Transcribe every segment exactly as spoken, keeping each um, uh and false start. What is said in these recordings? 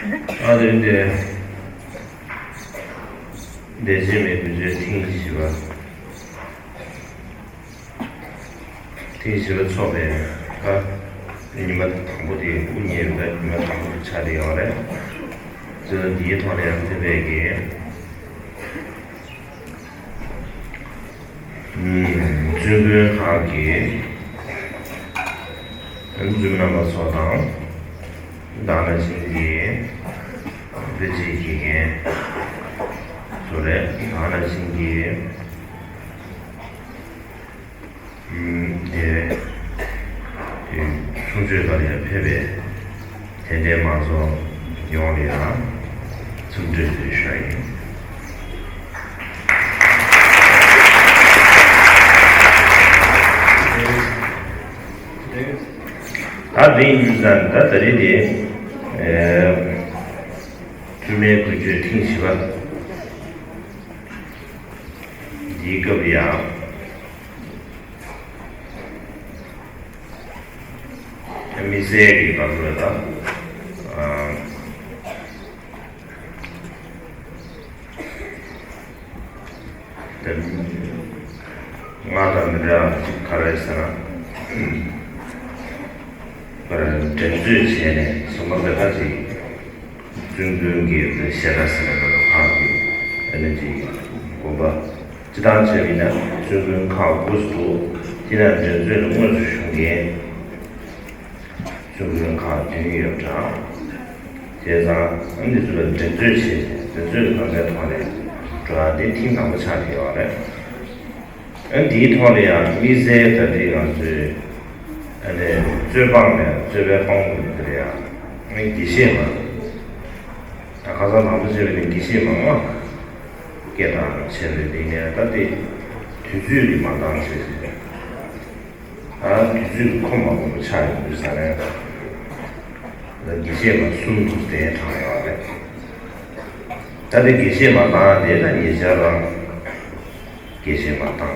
ཨ་རེ་འདི། བདེ་སྐྱིད་མའི་དགུན་ཆོས་ཐེངས་བཞི་པ། ཐེངས་བཞི་པ་འཚོགས་པའི་སྐབས། ཉི་མ་དང་པོ་དེ་དབུ་བརྙེས་པའི་ཉི་མ་དང་པོ་དེ་ཆགས་བསྡད་ཡོད་རེད། བྱས་ཙང་འདིའི་ཐོག་ནས་ཡང་ཐེ་བའི་གི། བཙུན་དགོན་ཁག་གི་བཙུན་མོ་རྣམ་པ་ཚོ་དང་། ད་ག་ནང་བཞིན་གྱི་དཔེ་ཆའི་དགེ་རྒན་ཚོ་རེད། ད་ག་ནང་བཞིན་གྱི་དེ་གསུང་ཆོས་སྒར་ལ་ཕེབས་པའི་དད་ལྡན་མང་ཚོགས་ཡོངས་ལ་ཡང་འཚམས་འདྲི་ཞུ་ཡ་ཡིན། ད་དེ་ཡིན་ཙང་ད་ད་རེས་དེ་བཙུན་མའི་དགུན་ཆོས་ཐེངས་བཞི་པ་འདིའི་སྐབས་ལ་ཡང་། དམིགས་བསལ་གྱི་བར་དུ་ལ། དེ་སྔར་དང་མི་འདྲ་བ་ཅིག་ག་རེ་ཟེར་ན། པར་འགྲན་རྩོད་བྱས་ནས་སོ་མ་པའི་ཁ་ཅིག་བཙུན་དགོན་གྱི་ཞལ་ལག་ཟེར་ན་ཁག་གི་ཨ་ནི་ཅིག་དགོན་པ། སྤྱིར་བཏང་བྱས་པ་ཡིན་ན་བཙུན་དགོན་ཁག་དགུ་ཙམ་འདུག་དེ་ནས་འགྲན་རྩོད་ལ་དངོས་སུ་ཞུགས་མཁན་བཙུན་དགོན་ཁག་བདུན་ཡོད་པ་འདྲ། བྱས་ཙང་ཨ་ནི་ཚོ་ལ་འགྲན་རྩོད་བྱས་ནས་འགྲན་རྩོད་ལ་གནང་པའི་ཐོག་ནས་འགྲོ་ཡ་དེ་ཐེངས་དང་པོ་ཆགས་བསྡད་ཡོད་རེད། ཨ་འདིའི་ཐོག་ལ་ཡང་དམིགས་བསལ་ད་ལྟའི་ང་ཚོའི་ཨ་ནི་རྩོད་སྤང་ནས་རྩོད་པའི་དཔང་པོ་འདི་ལ་ཡང་ཨ་དགེ་བཤེས་མ། ད་ཁ་སང་དང་པོ་བྱས་པ་ནི་དགེ་བཤེས་མ་ལྔ་སྐད་བཏང་བྱས་པ་རེད། དེ་ནས་ད་ལྟའི་དུས་ཚོད་ཀྱི་མ་འདང་བྱས་ཏེ། ད་དུས་ཚོད་ཀྱི་ཁོམ་མ་ཁོམ་པོ་ཆགས་ཡོང་དུས་ཙང་ནས། ད་དགེ་བཤེས་མ་གསུམ་དུ་གདན་དྲངས་ཡོད་རེད། ད་དེ་དགེ་བཤེས་མ་དང་དེ་ད་ཉེ་ཆར་རང་དགེ་བཤེས་མ་དང་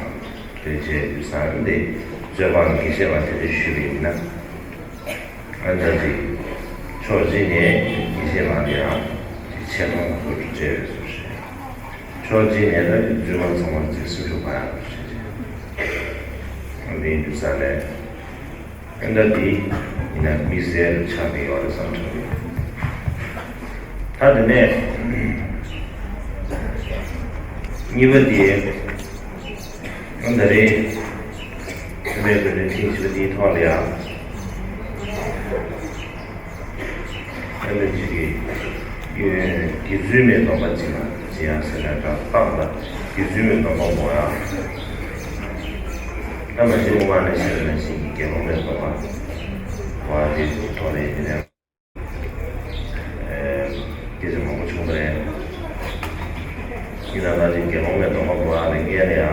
དེ་བྱས་དུས་ཙང་དེ་རྩོད་པ་དགེ་བཤེས་མ་དེ་དེ་ཞུས་པ་ཡིན་ན། ཨ་ནི་ད་ཅིག་ཕྱོགས་གཅིག་ནས་དགེ་བཤེས་མ་དེ་ཡང་ཅིག་ཆེ་མཐོང་དུ་བྱས་པའི་བཟོ་ཞིག་ཕྱོགས་གཅིག་ནས་ད་བཙུན་མ་ཚང་མ་གཅིག་སེམས་ཤུགས་སྤར་ཡག་བྱས་རྗེས། འདི་ཡིན་དུས་ཙང་ནས་ཨེ་ད་འདི་ཡིན་ན་དམིགས་བསལ་དུ་ཆགས་ཀྱི་ཡོད་རེད་བསམ་བྱུང་། ད་དེ་ནས་གཉིས་པ་དེ་ཨ་ད་རེས་བཙུན་མའི་དགུན་ཆོས་ཐེངས་བཞི་པ་འདིའི་ཐོག་ལ་ཡང་། ཨ་ནི་ཅིག་གི་དགེ་ཚུལ་མའི་སྡོམ་པ་ཅིག་ལ་བྱེད་ཡ་ཟེར་ན་འདྲ་རྟག་ལ་དགེ་ཚུལ་མའི་སྡོམ་པ་མོ་ཡ། ཨ་མ་ཅིག་མོ་མ་ནི་ཤེས་ན་ཤིང་གི་དགེ་སློང་མའི་སྡོམ་པ་མོ་ཡ་དེ་ཐོག་ནས་དེ་ནས་སྐད་ཆ་མང་པོ་བྱུང་བ་རེད། ཡིན་ན་ད་ཅིག་དགེ་སློང་མའི་སྡོམ་པ་མོ་ཡ་ལ་ངས་ལ་ཡ།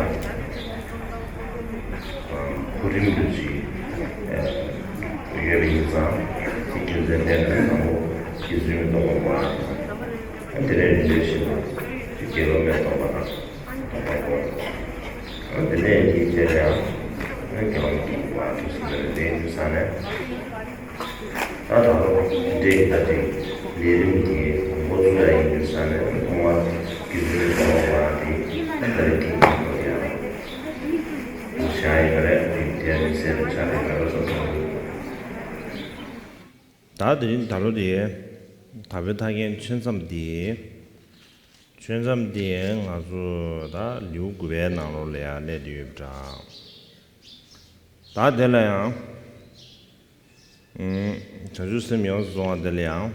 གོ་རིམ་དུ་ཅིག་ཡོད་པ་ཡིན་ཙང་། དེ་རྒྱུ་མཚན་ལྡན་ན་དང་པོ་དགེ་ཚུལ་མའི་སྡོམ་པ་མོ་ཨ། དེ་ནས་རིམ་པས་བཞིན་དུ་དགེ་སློང་མའི་སྡོམ་པ་དང་སྡོམ་པ་མོ་ཨ། དེ་ནས་དེའི་རྗེས་ལ་ཡང་དགེ་སློང་མའི་སྡོམ་པ་མོ་ཨ་དུ་ཟེར་ནས་དེའི་དུས་ས་ནས། ད་ད་ལོ་འདྲེ་ད་ཅིག་ལས་རིམ་གྱི་འགོ་ཚུགས་ཡ་ཡིན་དུས་ས་ནས་ཐོག་མར་དགེ་ཚུལ་མའི་སྡོམ་པ་མོ་ཨ་དེ་ད་རེས་ཐེངས་མང་པོ་ཡང་བྱ་ཡི་མ་རེད། དེ་དེ་ཡང་དམིགས་བསལ་དུ་ཆགས་པའི་ངེས་པ་སོགས་སོང་། ད་དེ་རིང་ད་ལོ་དེ་དག་པའི་ཐར་རྒྱན་ཆོས་མཚམས་དེ། ཆོས་མཚམས་དེ་ང་ཚོ་ད་ལེའུ་དགུ་པའི་ནང་ལོགས་ལ་ཡང་སླེབས་བསྡད་ཡོད་པ་འདྲ། ད་དེ་ལ་ཡང་། ཨུམ། བྱང་ཆུབ་སེམས་ཡོངས་སུ་རྫོགས་པ་དེ་ལ་ཡང་།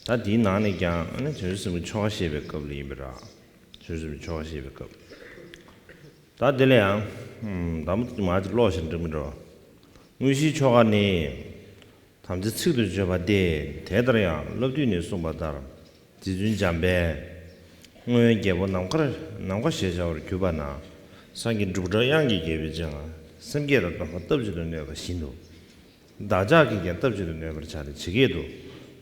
ད་དེའི་ནང་ནས་ཀྱང་ཨ་ནི་བྱང་ཆུབ་སེམས་ཀྱི་ཆོ་ག་བཤད་པའི་སྐབས་ལ་ཡིན་པ་འདྲ། བྱང་ཆུབ་སེམས་ཀྱི་ཆོ་ག་བཤད་པའི་སྐབས། ད་དེ་ལ་ཡང་། ཨུམ། ད་མོ་མ་ཅིག་ཀློག་བཞིན་འགྲིག་མི་འགྲོ། དངོས་གཞིའི་ཆོ་ག་ནི། དམ་ཚིག་ཚིག་ཏུ་བརྗོད་པ་སྟེ། དེ་ལྟར་ཡང་བསླབ་བཏུས་ནས་གསུངས་པ་ལྟར། རྗེ་བཙུན་འཇམ་དཔལ། སྔོན་རྒྱལ་པོ་ནམ་མཁར་ནམ་མཁའ་ཞེས་བྱ་བར་གྱུར་པ་ན། སངས་རྒྱས་འབྲུག་སྒྲ་དབྱངས་ཀྱིས་གྱེར་བའི་སྤྱན་སྔར། སེམས་བསྐྱེད་དང་སྡོམ་པ་སྟབས་གཅིག་ཏུ་མནོས་པ་བཞིན་དུ། བདག་ཅག་གིས་ཀྱང་སྟབས་གཅིག་ཏུ་མནོས་པར་བྱ་སྟེ། ཇི་སྐད་དུ།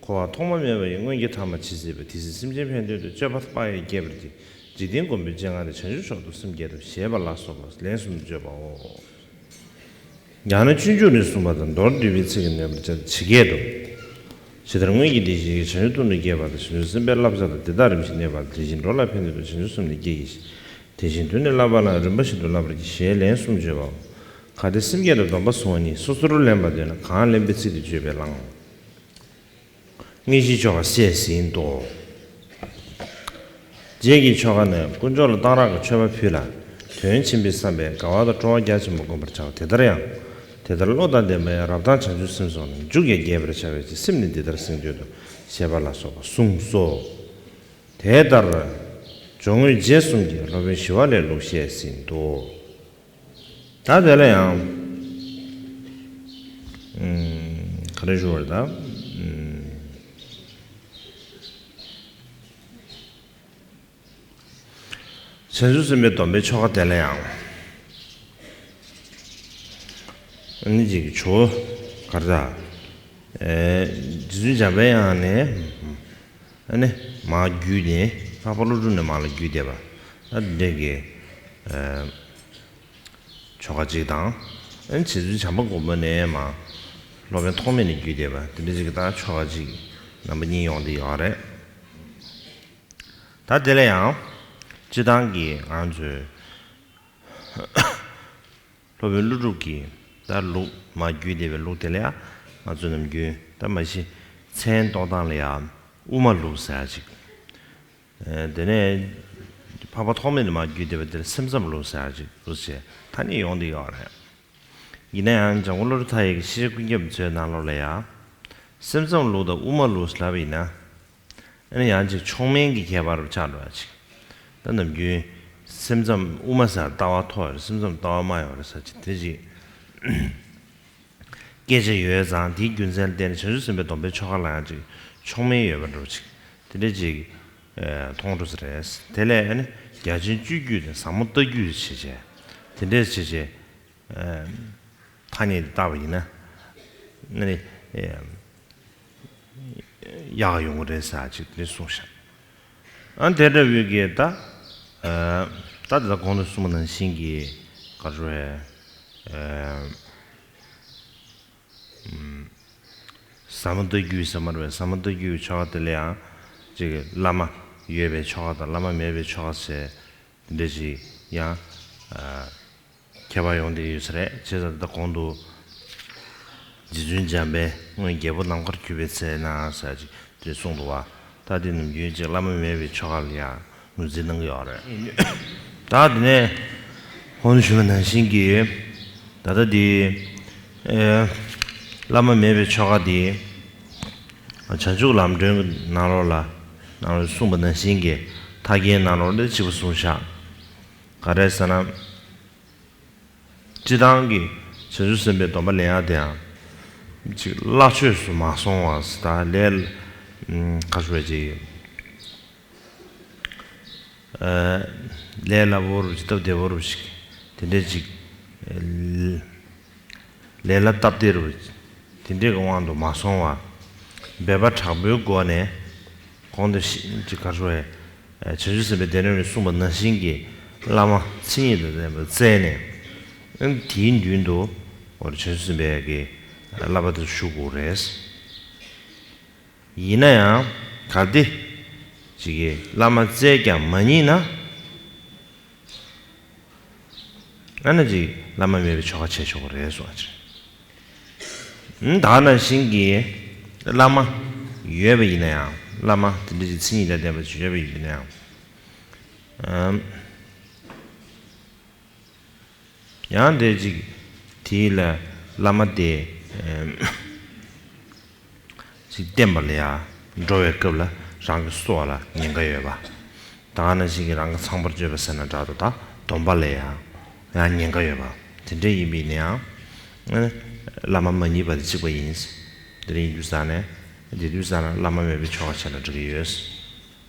འཁོར་བ་ཐོག་མ་མེད་པ་ཡི་སྔོན་གྱི་ཐ་མ་ཇི་སྲིད་པ། དེ་སྲིད་སེམས་ཅན་ཕན་དོན་དུ། སྤྱོད་པ་སྤང་བའི་རྒྱས་པར་བགྱི། འཇིག་རྟེན་མགོན་པོའི་སྤྱན་སྔར་ནས། བྱང་ཆུབ་མཆོག་ཏུ་སེམས་བསྐྱེད་དོ། ཞེས་པ་ལ་སོགས་པ་ལན་གསུམ་བརྗོད་པའོ། ཡང་ན་སྤྱོད་འཇུག་ནས་གསུངས་པ་དང་མདོར་བསྡུས་པའི་ཚིག་གིས་མནོས་པར་བྱ་སྟེ། ཇི་སྐད་དུ། ཇི་ལྟར་སྔོན་གྱི་དེ་བཞིན་གྱི་བྱང་ཆུབ་ཏུ་ནི་སྐྱེས་པ་དང་། བྱང་ཆུབ་སེམས་དཔའི་བསླབ་བྱ་དང་། དེ་དག་རིམ་བཞིན་གནས་པ་དང་། དེ་བཞིན་འགྲོ་ལ་ཕན་འདོད་པའི་བྱང་ཆུབ་སེམས་ནི་བསྐྱེད་བགྱི་ཞིང་། དེ་བཞིན་དུ་ནི་བསླབ་པ་ལའང་རིམ་པ་བཞིན་དུ་བསླབ་པར་བགྱི་ཞེས་ལན་གསུམ་བརྗོད་པའོ། གལ་ཏེ་སེམས་བསྐྱེད་དང་སྡོམ་པ་བཟུང་བ་གཉིས་སོ་སོར་ལེན་པར་འདོད་ན། གང་ལེན་པའི་ཚིག་དེ་བརྗོད་པས་བླང་། དངོས་གཞིའི་ཆོ་ག་བཤད་ཟིན་ཏོ། རྗེས་ཀྱི་ཆོ་ག་ནི། དཀོན་མཆོག་ལ་གཏང་རག་གི་མཆོད་པ་ཕུལ་ལ། དོན་ཆེན་པོའི་བསམ་པས་དགའ་བ་དང་སྤྲོ་བ་རྒྱ་ཆེན་པོས་བསྒོམ་པར་བྱའོ། དེ་ལྟར་ཡང་། དེ་ལྟར་བློ་དང་ལྡན་པ་ཡང་རབ་དང་བྱང་ཆུབ་སེམས་སོགས་ལ། མཇུག་ཀྱང་རྒྱས་པར་བྱ་བའི་ཕྱིར། སེམས་ནི་འདི་ལྟར་གཟེངས་བསྟོད་དོ། ཞེས་པ་ལ་སོགས་པ་གསུངས་སོ། དེ་ལྟར་སྦྱོར་དངོས་རྗེས་གསུམ་གྱིས་སློབ་དཔོན་ཞི་བ་ལྷའི་ལུགས་བཤད་ཟིན་ཏོ། ད་དེ་ལ་ཡང་། ཨུམ། ག་རེ་ཞུ་བར་ད། ཨུམ། བྱང་ཆུབ་སེམས་དཔའི་སྡོམ་པའི་ཆོ་ག་དེ་ལ་ཡང་། ཨ་ནི་ཅིག་ཇོ་བོ་གར་ད། ཨེ། རྗེ་བཙུན་འཇམ་པའི་དབྱངས་ནས། ཨ་ནི་མར་བརྒྱུད་ནས་འཕགས་པ་ཀླུ་སྒྲུབ་ནས་མར་ལ་བརྒྱུད་བསྡད་པ། ད་འདི་འདྲའི་གི། ཨེ། ཆོ་ག་གཅིག་དང་། ཨ་ནི་རྗེ་བཙུན་བྱམས་པ་མགོན་པོ་ནས་མར་སློབ་དཔོན་ཐོགས་མེད་ནས་བརྒྱུད་བསྡད་པ་དེ་འདྲ་ཅིག་གི་ད་ཆོ་ག་གཅིག་རྣམ་པ་གཉིས་ཡོང་བསྡད་ཡོད་རེད། ད་དེ་ལ་ཡང་། སྤྱིར་བཏང་གི་ང་ཚོའི་སློབ་དཔོན་ཀླུ་སྒྲུབ་ཀྱི་ད་ལུགས་མར་བརྒྱུད་བསྡད་པའི་ལུགས་དེ་ལ་ཡང་ང་ཚོ་ནམ་རྒྱུན་ད་མ་གཞི་མཚན་འདོགས་སྟངས་ལ་ཡང་དབུ་མ་ལུགས་ཟེར་ཡ་ཅིག་ཨ། དེ་ནས་འཕགས་པ་ཐོགས་མེད་ནས་མར་བརྒྱུད་བསྡད་པ་དེ་ལ་སེམས་ཙམ་ལུགས་ཟེར་ཡ་ཅིག་ལུགས་བྱས་ཐ་སྙད་ཡོང་བསྡད་ཡོད་རེད། ཡིན་ན་ཡང་འཇམ་མགོན་བློ་གྲོས་མཐའ་ཡས་ཀྱི་ཤེས་བྱ་ཀུན་ཁྱབ་མཛོད་ནང་ལོགས་ལ་ཡང་། སེམས་ཙམ་ལུགས་དང་དབུ་མ་ལུགས་ལབ་པ་ཡིན་ན། ཨ་ནི་ཡང་ཅིག་མཆོག་དམན་གྱི་ཁྱད་པར་ཆགས་འགྲོ་ཡ་ཅིག་ད་ནམ་རྒྱུན་སེམས་ཙམ་དབུ་མ་ཟེར་ལྟ་བ་མཐོ་བ་རེད། སེམས་ཙམ་ལྟ་བ་དམའ་ཡོད་རེད་ཟེར་ཅིག་དེ་ཅིག་སྐད་ཆ་ཡོད་ཙང་དེའི་རྒྱུ་མཚན་ལ་བརྟེན་ནས་བྱང་ཆུབ་སེམས་དཔའི་སྡོམ་པའི་ཆོ་ག་ལ་ཡང་ཅིག་མཆོག་དམན་ཡོད་པ་འདྲ་བོ་ཅིག་དེ་འདྲ་ཅིག་ཨེ། མཐོང་འགྲོ་ས་རེད། དེ་ལས་ཨ་ནི་རྒྱ་ཆེན་སྤྱོད་བརྒྱུད་དང་ཟབ་མོ་ལྟ་བརྒྱུད་བྱས་བྱས་དེ་འདྲས་བྱས་བྱས། ཨ། ཐ་སྙད་དེ་བཏགས་པ་ཡིན་ན། ཨ་ནི། ཨེ། ཡག་ཡོང་གི་རེད་ཟེར་ཅིག་དེ་གསུངས་ཤག་ཨ། དེ་འདྲ་བོའི་གི་ད། ཨ། ད་དེ་ད་གོང་དུ་གསུངས་པ་ནང་བཞིན་གྱི་ག་རེ་རེད། ཨ། ཨམ། ཟབ་མོ་ལྟ་བརྒྱུད་ཟེར་མ་རེད་པས། ཟབ་མོ་ལྟ་བརྒྱུད་ཆོ་ག་དེ་ལ་ཡང་ཅིག་བླ་མ་ཡོད་པའི་ཆོ་ག་དང་བླ་མ་མེད་པའི་ཆོ་ག་ཟེར་འདི་འདྲ་ཞིག་ཡང་ཨ་ཁྱད་པར་ཡོང་བསྡད་ཡོད་ས་རེད། བྱས་ཙང་ད་གོང་དུ་རྗེ་བཙུན་འཇམ་དཔལ་སྔོན་རྒྱལ་པོ་ནམ་མཁར་གྱུར་པའི་ཚེ་ན་ཟེར་ཅིག་དེ་གསུངས་འདུག་བ། ད་དེ་ནམ་རྒྱུན་ཅིག་བླ་མ་མེད་པའི་ཆོ་ག་ལ་ཡང་ངོས་འཛིན་གནང་གི་ཡོད་རེད། ད་དེ་ནས་གོང་དུ་ཞུས་པ་ནང་བཞིན་གྱི་ད་ལྟ་དེ་ཨེ་བླ་མ་མེད་པའི་ཆོ་ག་དེ་བྱང་ཆུབ་ལམ་སྒྲོན་གྱི་ནང་ལོགས་ལ་ནང་ལོགས་གསུངས་པ་ནང་བཞིན་གྱི་མཐའ་རྒྱན་ནང་ལོགས་ལ་གཅིག་པ་གསུངས་ཤག་ག་རེ་ཟེར་ན། སྤྱིར་བཏང་གི་བྱང་ཆུབ་སེམས་དཔའི་སྡོམ་པ་ལེན་ཡག་དེའང་ཅིག་སླ་ཆོས་སུ་མ་སོང་བ་ཟེར། ད་ལས་ཨམ་ག་ཞུ་བ་ཅིག་ཨ། ལས་སླ་པོ་རུ་ཅིག་སྟབས་བདེ་པོ་རུ་ཅིག་དེ་འདྲས་ཅིག་ལས་སླ་སྟབས་བདེ་རུ་དེ་འདྲས་ཀྱི་དབང་དུ་མ་སོང་བ། འབད་པ་དྲག་པོའི་སྒོ་ནས་གོང་དུ་ཅིག་ག་ཞུ་བ། བྱང་ཆུབ་སེམས་དཔའི་སྡེ་སྣོད་ནས་གསུངས་པ་ནང་བཞིན་གྱི་བླ་མ་མཚན་ཉིད་དང་ལྡན་པ་བཙལ་ནས། དེའི་མདུན་དུ་བྱང་ཆུབ་སེམས་དཔའི་གི་བསླབ་པ་དེ་ཞུ་དགོས་རེད། ཡིན་ན་ཡང་གལ་ཏེ་ཅིག་གིས་བླ་མ་བཙལ་ཀྱང་མ་རྙེད་ན། ཨ་ནི་ཅིག་བླ་མ་མེད་པའི་ཆོ་ག་བྱས་ཆོག་གི་རེད་གསུངས་པ་ཅིག་ད་ག་ནང་བཞིན་གྱི་བླ་མ་ཡོད་པ་ཡིན་ན་ཡང་། བླ་མ་དེ་འདྲ་ཅིག་མཚན་ཉིད་དང་ལྡན་པ་ཅིག་ཡོད་པ་ཡིན་ན་ཡང་། ཨམ། ཡང་དེ་ཅིག་དེ་ལ་བླ་མ་དེ་ཨམ། ཅིག་བསྟེན་པ་ལ་ཡང་འགྲོ་བའི་སྐབས་ལ་རང་གི་སྲོག་ལ་ཉེན་ཁ་ཡོད་པ། ད་ག་ནང་བཞིན་གྱི་རང་གི་ཚངས་པར་སྤྱོད་པ་ཟེར་ན་འདྲ་འདུག་ད་སྡོམ་པ་ལ་ཡང་ཡང་ཉེན་ཁ་ཡོད་པ་དེ་འདྲ་ཡིན་པ་ཡིན་ན་ཡང་། བླ་མ་མ་རྙེད་པ་དེ་གཅིག་པ་ཡིན། དེ་འདྲ་ཡིན་དུས་ཙང་ནས་དེ་དུས་ཙང་ན་བླ་མ་མེད་པའི་ཆོ་ག་བྱས་ན་འགྲིག་གི་ཡོད།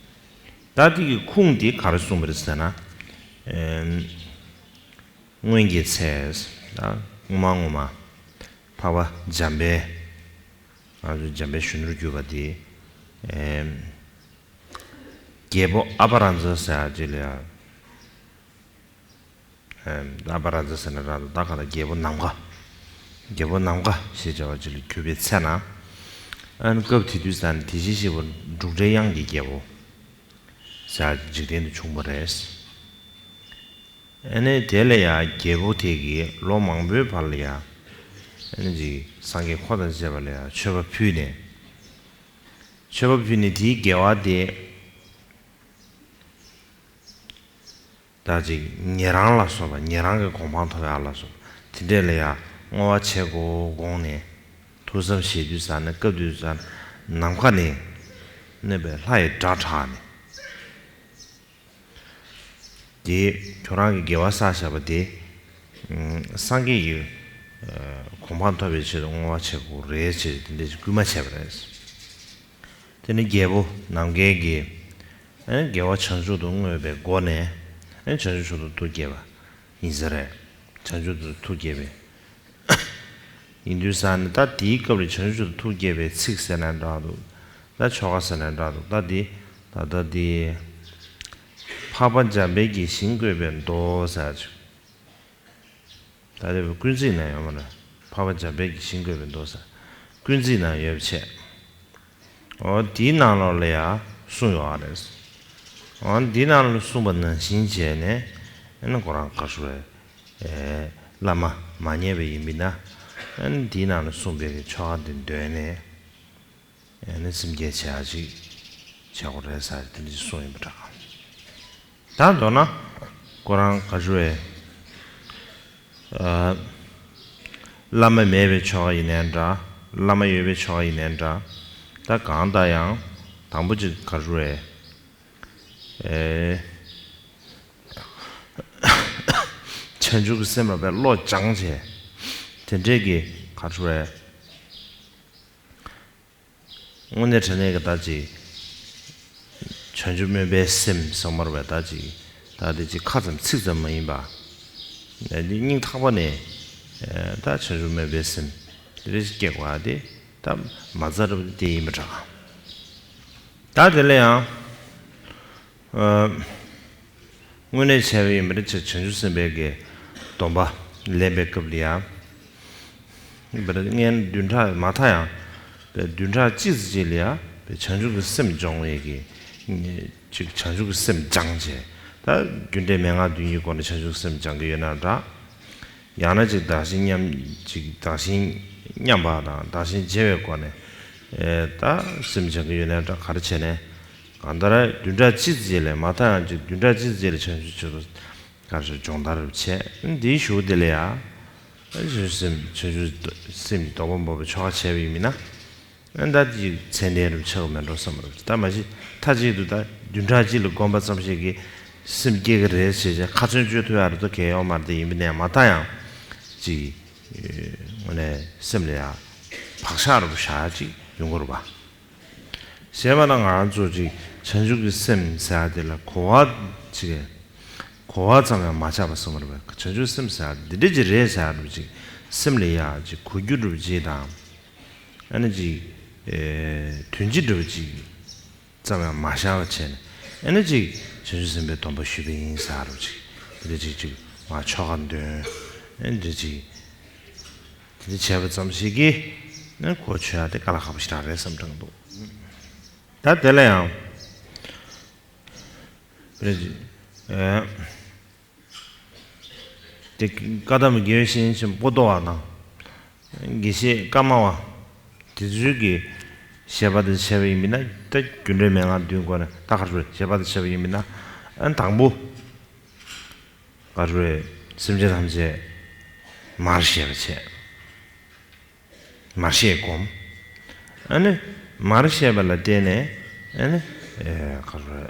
ད་དེ་གི་ཁུངས་དེ་ག་རེ་གསུངས་པ་རེད་ཟེར་ན། ཨེམ། སྔོན་གྱི་ཚེ། ད་སྔོན་མ་སྔོན་མ་འཕགས་པ་འཇམ་དཔལ། ང་ཚོ་འཇམ་དཔལ་གཞོན་ནུར་གྱུར་པ་དེ། ཨེམ། རྒྱལ་པོ་ཨ་པ་ར་ཛ་ཟེར་ཡ་ཅིག་ལ་ཡ། ཨེམ། ཨ་པ་ར་ཛ་ཟེར་ན་ར་ད་ག་ད་རྒྱལ་པོ་ནམ་མཁའ། རྒྱལ་པོ་ནམ་མཁའ་ཞེས་བྱ་བ་ཅིག་ལ་གྱུར་པའི་ཚེ་ན། ཨ་ནི་སྐབས་དེ་དུས་ས་ནི་དེ་བཞིན་གཤེགས་པ་འབྲུག་སྒྲའི་དབྱངས་ཀྱི་རྒྱལ་པོ་ཟེར་འཇིག་རྟེན་དུ་བྱུང་བ་རེད། ཨ་ནི་དེ་ལ་ཡང་རྒྱལ་པོ་དེ་གིས་ལོ་མང་པོའི་བར་ལ་ཡང་ཨ་ནི་ཅིག་སངས་རྒྱས་འཁོར་དང་བཅས་པ་ལ་ཡང་མཆོད་པ་ཕུལ་ནས། མཆོད་པ་ཕུལ་ནས་དེའི་དགེ་བ་དེ། ད་ཅིག་ཉན་རང་ལ་སོགས་པ། ཉན་རང་གི་གོ་འཕང་ཐོབ་ཡག་ལ་སོགས་པ་དེ་འདྲས་ལ་ཡང་བསྔོ་བ་བྱེད་དགོས་དགོངས་ནས། ཐུགས་བསམ་བཞེས་དུས་ཙ་ན་སྐབས་དུས་ཙ་ན་ནམ་མཁའ་ནས་གནོད་པའི་ལྷ་ཡི་སྒྲ་གྲགས་ནས། དེ་ཁྱོད་རང་གི་དགེ་བ་བསགས་བཞག་པ་དེ་སངས་རྒྱས་ཀྱི་གོ་འཕང་ཐོབ་པའི་ཆེད་དུ་བསྔོ་བ་བྱེད་དགོས་རེད་ཅེས་དེ་འདྲས་ཀྱི་སྐུལ་མ་བྱས་པ་རེད། དེ་ནི་རྒྱལ་པོ་ནམ་མཁའི་དགེ། ཨ་ནི་དགེ་བ་བྱང་ཆུབ་ཏུ་བསྔོས་པའི་སྒོ་ནས། ཨ་ནི་བྱང་ཆུབ་མཆོག་ཏུ་ཐུགས་བསྐྱེད་པ་ཡིན་ས་རེད། བྱང་ཆུབ་ཏུ་ཐུགས་བསྐྱེད་པའི། ཡིན་དུས་ཙ་ན་ད་དེའི་སྐབས་ལ་བྱང་ཆུབ་ཏུ་ཐུགས་བསྐྱེད་པའི་ཚིག་ཟེར་ན་འདྲ་འདུག་ད་ཆོ་ག་ཟེར་ན་འདྲ་འདུག་ད་དེ་ད་ལྟ་དེ། འཕགས་པ་འཇམ་དཔལ་གྱི་ཞིང་བཀོད་པའི་མདོ་ཟེར་ཅིག་ད་དེ་ཀུན་གཟིགས་ན་ཡོད་མ་རེད། འཕགས་པ་འཇམ་དཔལ་གྱི་ཞིང་བཀོད་པའི་མདོ་ཟེར། ཀུན་གཟིགས་ན་ཡོད་པ་བྱས། འོ་དེའི་ནང་ལོགས་ལ་ཡང་གསུངས་ཡོད་རེད། འོ་དེའི་ནང་ལ་གསུངས་པ་ནང་བཞིན་བྱས་ནས། ཨ་ནི་ཁོ་རང་ག་རེ་ཟེར་བས། ཨེ། བླ་མ་མ་ཉེས་པ་ཡིན་པ་ཡིན་ན། ཨ་ནི་དེའི་ནང་ལ་གསུངས་པའི་ཆོ་ག་འདི་འདོན་ནས། ཨ་ནི་སེམས་བསྐྱེད་བྱེད་ཡག་ཅིག་བྱེད་དགོས་རེད་ཟེར་དེ་འདྲ་གསུངས་ཡོད་པ་འདྲ། ད་མདོར་ན་ཁོ་རང་ག་རེ་ཟེར་བས། ཨ། བླ་མ་མེད་པའི་ཆོ་ག་ཡིན་ནའི་འདྲ། བླ་མ་ཡོད་པའི་ཆོ་ག་ཡིན་ནའི་འདྲ། ད་གང་ལྟར་ཡང་དང་པོ་ཅིག་ག་རེ་ཟེར་བས། ཨེ། བྱང་ཆུབ་ཀྱི་སེམས་ལ་བས་བློ་སྦྱངས་བྱས། དེ་འདྲས་ཀྱི་ག་རེ་ཟེར་བས། དངོས་གནས་དྲང་གནས་ཀྱི་ད་ཅིག་བྱང་ཆུབ་སྨོན་པའི་སེམས་ཟེར་མ་རེད་པས། ད་ཅིག་ད་དེ་ཅིག་ཁ་ཙམ་ཚིག་ཙམ་མ་ཡིན་པ། འདི་སྙིང་ཐག་པ་ནས་ད་བྱང་ཆུབ་སྨོན་པའི་སེམས་དེ་རེ་ཞིག་སྐྱེ་དགོས་པ་དེ་ད་མ་རྩ་འདྲ་པོ་དེ་ཡིན་པ་འདྲ། ད་དེ་ལ་ཡང་། དངོས་གནས་བྱས་པ་ཡིན་པ་རེད་ཅེས་བྱང་ཆུབ་སེམས་དཔའི་གི་སྡོམ་པ་ལེན་པའི་སྐབས་ལ་ཡང་། བརྙན་བདུན་ཕྲག་མ་མཐའ་ཡང་བདུན་ཕྲག་གཅིག་ཙམ་ཅིག་ལ་ཡང་བྱང་ཆུབ་ཀྱི་སེམས་སྦྱོང་བའི་གི་ཅིག་བྱང་ཆུབ་ཀྱི་སེམས་སྦྱངས་བྱས། ད་རྒྱུ་འབྲས་མན་ངག་བདུན་གྱི་སྒོ་ནས་བྱང་ཆུབ་ཀྱི་སེམས་སྦྱང་གི་ཡོད་ན་འདྲ། ཡང་ན་ཅིག་བདག་གཞན་མཉམ་ཅིག་བདག་གཞན་མཉམ་པ་དང་བདག་གཞན་བརྗེ་བའི་སྒོ་ནས་ད་སེམས་སྦྱང་གི་ཡོད་ན་འདྲ། ག་རེ་བྱས་ནས་གང་ལྟར་བདུན་ཕྲག་གཅིག་ཙམ་ལས་མ་མཐའ་ཡང་ཅིག་བདུན་ཕྲག་གཅིག་ཙམ་ལས་བྱང་ཆུབ་ཆོས་སུ་ག་རེ་སྦྱོང་བརྡར་བྱས། འདིའི་གཞུག་དེ་ལ་ཡང་བྱང་ཆུབ་སེམས་བྱང་ཆུབ་སེམས་ཀྱི་སྡོམ་པ་འབོགས་པའི་ཆོ་ག་བྱས་པ་ཡིན་མིན་ན། ཨ་ནི་ད་ཅིག་ཚད་ལྡན་རུ་ཆགས་མེད་འགྲོ་བསམ་རུ། ད་མ་གཞི་མཐའ་གཅིག་ཏུ་ད་བདུན་ཕྲག་གཅིག་ལ་བསྒོམ་པ་ཙམ་ཞིག་གིས་སེམས་སྐྱེ་གི་རེད་ཞེས་བྱས་ཁ་ཚོན་གཅོད་ཐུབ་ཡག་རེ་ད་གལ་ཡོད་མ་རེད། དེ་ཡིན་པ་ནས་མ་མཐའ་ཡང་ཅིག་དངོས་གནས་སེམས་ལ་ཡང་བག་ཆགས་རུ་བཞག་ཅིག་ཡོང་གི་རེད་པ། ཞེས་པ་ན་ང་རང་ཚོ་ཅིག་བྱང་ཆུབ་ཀྱི་སེམས་ཟེར་ཡག་དེ་ལ་གོ་བ་ཅིག་གོ་བ་ཙམ་ཡང་མ་ཆགས་པ་བསམ་རུ་བས། བྱང་ཆུབ་སེམས་ཟེར་ཡག་འདི་འདྲ་ཅིག་རེད་ཟེར་ཡག་རུ་ཅིག་སེམས་ལ་ཡང་ཅིག་གོ་རྒྱུ་རུ་ཅིག་དང་། ཨ་ནི་ཅིག་ཨེ་དོན་སྤྱི་འདྲ་བོ་ཅིག་ཙམ་ཡང་མ་བཞག་པ་བྱས་ནས། ཨ་ནི་ཅིག་བྱང་ཆུབ་སེམས་དཔའི་སྡོམ་པ་ཞུས་པ་ཡིན་ཟེར་རོ་ཅིག་དེ་འདྲ་ཅིག་ཅིག་མ་ཆོ་ག་འདོན། ཨ་ནི་འདྲ་ཅིག་དེ་འདྲ་བྱས་པ་ཙམ་ཞིག་གིས་ཨ་ནི་གོ་ཆོད་ཡག་དེ་དཀའ་ལས་ཁག་པོ་ཞེ་དྲག་རེད་བསམ་དྲན་འདུག་ད་དེ་ལ་ཡང་། རེད། ཨེ། དེ་བཀའ་གདམས་དགེ་བའི་བཤེས་གཉེན་ཆེན་པོ་པོ་ཏོ་བ་དང་། དགེ་བཤེས་ཀརྨ་པ། དེ་ཚོའི་གི་བཤད་པ་དང་བྱས་པ་ཡིན་མིན་ན། ད་རྒྱུ་འབྲས་མན་ངག་བདུན་སྐོར་ནས་ད་ག་རེ་བཤད་པ་དང་བྱས་པ་ཡིན་མིན་ན། ཨ་དང་པོ། ག་རེ་སེམས་ཅན་ཐམས་ཅད་མར་ཤེས་པ་བྱས། མར་ཤེས་སྒོམ། ཨ་ནི་མར་ཤེས་པ་ལ་བརྟེན་ནས་ཨ་ནི་ཨེ་ག་རེ་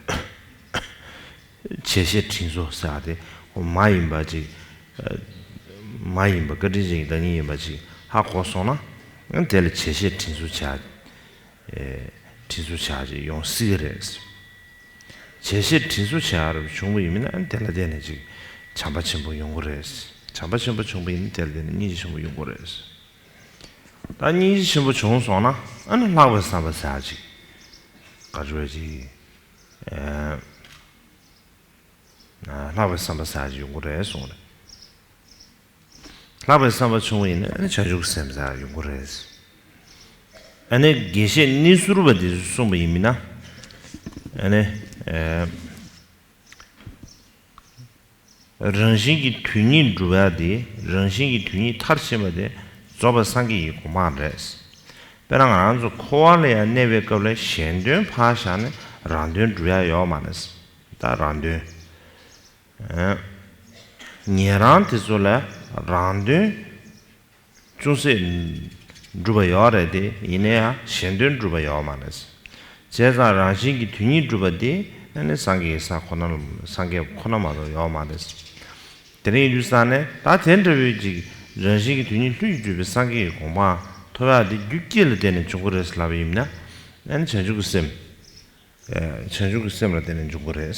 བྱས་ཤེས་དྲིན་གཟོ་ཟེར་ཡག་དེ་མ་ཡིན་པ་ཅིག་མ་ཡིན་པ་བཀའ་དྲིན་ཅན་གྱི་བདག་ཉིད་ཡིན་པ་ཅིག་ཧ་གོ་སོང་ན། ཨ་ནི་དེ་ལ་བྱས་ཤེས་དྲིན་གཟོ་བྱ། ཨེ་དྲིན་གཟོ་བྱ་ཅིག་ཡོང་སྲིད་ཀྱི་རེད། བྱས་ཤེས་དྲིན་གཟོ་བྱ་རབ་བྱུང་བ་ཡིན་མིན་ན། ཨ་ནི་དེ་ལ་བརྟེན་ནས་ཅིག་བྱམས་པ་ཆེན་པོ་ཡོང་གི་རེད། བྱམས་པ་ཆེན་པོ་བྱུང་བ་ཡིན་ན་དེ་ལ་བརྟེན་ནས་སྙིང་རྗེ་ཆེན་པོ་ཡོང་གི་རེད། ད་སྙིང་རྗེ་ཆེན་པོ་བྱུང་སོང་ན་ཨ་ནི་ལྷག་པའི་བསམ་པ་ཟེར་ཡག་ཅིག་ག་རེ་ཅིག་ཨེ། ལྷག་པའི་བསམ་པ་ཟེར་ཡག་ཅིག་ཡོང་གི་རེད་གསུངས་རེད། ལྷག་པའི་བསམ་པ་བྱུང་བ་ཡིན་ན་ཨ་ནི་བྱང་ཆུབ་ཀྱི་སེམས་ཟེར་ཡག་ཡོང་གི་རེད། ཨ་ནི་དགེ་བཤེས་གནས་ཟུར་པ་དེ་གསུངས་པ་ཡིན་མིན་ན། ཨ་ནི། ཨེ། རང་བཞིན་གྱིས་དོན་གཉིས་སྒྲུབ་ཡ་དེ། རང་བཞིན་གྱིས་དོན་གཉིས་མཐར་ཕྱིན་པ་དེ་རྫོགས་པའི་སངས་རྒྱས་ཀྱི་གོ་འཕང་རེད། དཔེར་ན་ང་རང་ཚོ་འཁོར་བ་ལ་ཡང་གནས་པའི་སྐབས་ལ་གཞན་དོན་ཕར་བཞག་ནས་རང་དོན་སྒྲུབ་ཡ་ཡོད་མ་རེད། ད་རང་དོན། ཨ། ཉན་རང་དེ་ཚོ་ལ་རང་དོན་ཅུང་ཟད་འགྲུབ་པ་ཡོད་རེད་དེ། ཡིན་ན་ཡང་གཞན་དོན་འགྲུབ་པ་ཡོད་མ་རེད། བྱས་ཙང་རང་བཞིན་གྱིས་དོན་གཉིས་སྒྲུབ་པ་དེ་ཨ་ནི་སངས་རྒྱས་ཀྱི་ས་ཁོ་ན་ལ། སངས་རྒྱས་ཁོ་ན་མ་གཏོགས་ཡོད་མ་རེད། དེ་རིང་ཡུལ་ས་ནས་ད་དེ་འདྲ་བོའི་ཅིག་རང་བཞིན་གྱིས་དོན་གཉིས་ལྷུན་གྱིས་གྲུབ་པའི་སངས་རྒྱས་ཀྱི་གོ་འཕང་ཐོབ་ཡག་དེ་རྒྱུ་སྐྱེས་ལ་བརྟེན་ནས་འབྱུང་གི་རེད་ཟེར་ལབ་པ་ཡིན་ན། ཨ་ནི་བྱང་ཆུབ་ཀྱི་སེམས། ཨ། བྱང་ཆུབ་ཀྱི་སེམས་ལ་བརྟེན་ནས་འབྱུང་གི་རེད།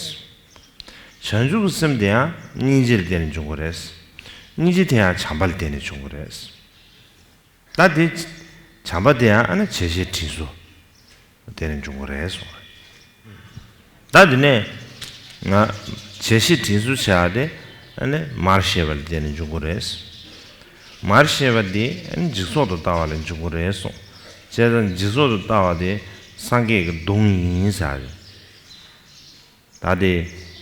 བྱང་ཆུབ་ཀྱི་སེམས་དེ་ཡང་སྙིང་རྗེ་ལ་བརྟེན་ནས་འབྱུང་གི་རེད། སྙིང་རྗེ་དེ་ཡང་བྱམས་པ་ལ་བརྟེན་ནས་འབྱུང་གི་རེད། ད་དེ་བྱམས་པ་དེ་ཡང་ཨ་ནི་བྱས་ཤེས་དྲིན་གཟོ་བརྟེན་ནས་འབྱུང་གི་རེད་གསུངས་རེད། ད་དེ་ནས་ང་བྱས་ཤེས་དྲིན་གཟོ་བྱ་བ་དེ་ཨ་ནི་མར་ཤེས་པ་ལ་བརྟེན་ནས་འབྱུང་གི་རེད། མར་ཤེས་པ་དེ་ཨ་ནི་འཇིག་ཚོགས་སུ་ལྟ་བ་ལ་འབྱུང་གི་རེད་གསུངས། བྱས་ཙང་འཇིག་ཚོགས་སུ་ལྟ་བ་དེ་སངས་རྒྱས་ཀྱི་གདུང་ཡིན་ཟེར་རེད། ད་དེ་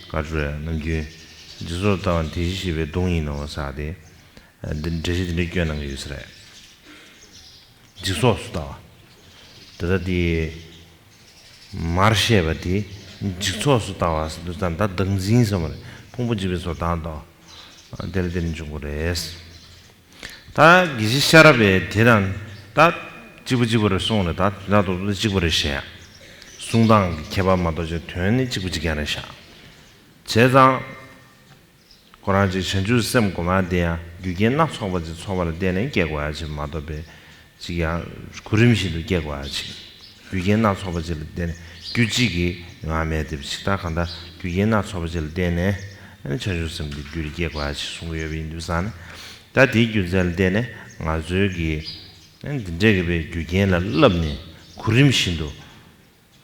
ག་རེ་ཟེར། ནམ་རྒྱུན་འཇིག་ཚོགས་སུ་ལྟ་བ་ནི་དེ་བཞིན་གཤེགས་པའི་གདུང་ཡིན་ནོ་ཟེར་ཏེ། འདི་འགྲེལ་བཤད་འདི་འདྲ་སྐྱོན་གནང་གི་ཡོད་ས་རེད། འཇིག་ཚོགས་སུ་ལྟ་བ། དེ་ལྟ་དེ། མར་ཤེས་པ་དེ་འཇིག་ཚོགས་སུ་ལྟ་བ་ཟེར་དུས་ཙམ་ད་བདག་འཛིན་ཟེར་བ་རེད། ཕུང་པོ་འཇིག་པའི་ཚོགས་དང་དོ། དེ་ལ་བརྟེན་ནས་འབྱུང་གི་རེད། ད་དགེ་བཤེས་ཤེས་རབ་པས་དེ་དང་ད་གཅིག་པ་གཅིག་པ་རེད་གསུངས་རེད། ད་དོན་དག་ཏུ་གཅིག་པ་རེད་ཤག། གསུང་སྟངས་ཀྱི་ཁྱད་པར་མ་གཏོགས་ཅིག་དོན་ནི་གཅིག་པ་གཅིག་རྐྱང་རེད་ཤག། བྱས་ཙང་ཁོ་རང་ཅིག་བྱང་ཆུབ་སེམས་སྒོམ་ཡ་དེ་ཡང་རྒྱུ་རྐྱེན་སྣ་ཚོགས་པ་ཅིག་ཚོགས་པ་ལ་བརྟེན་ནས་སྐྱེ་དགོས་ཡ་ཅིག་མ་གཏོགས་པའི་ཅིག་ཡང་གོ་རིམ་བཞིན་དུ་སྐྱེ་དགོས་ཡ་ཅིག། རྒྱུ་རྐྱེན་སྣ་ཚོགས་པ་ཅིག་ལ་བརྟེན་ནས། རྒྱུ་གཅིག་གིས་ཡོང་ཡ་མེད་དེ་ཅིག། ད་གང་ལྟར་རྒྱུ་རྐྱེན་སྣ་ཚོགས་པ་ཅིག་ལ་བརྟེན་ནས་ཨ་ནི་བྱང་ཆུབ་སེམས་དེ་རྒྱུད་ལ་སྐྱེ་དགོས་ཡ་ཅིག་གསུང་གི་ཡོད་པ་ཡིན་དུས་ཙང་ནས། ད་དེའི་རྒྱུ་མཚན་ལ་བརྟེན་ནས་ང་ཚོའི་གི་ཨ་ནི་འདི་འདྲའི་གི་པའི་རྒྱུ་རྐྱེན་ལ་བསླབས་ནས་གོ་རིམ་བཞིན་དུ་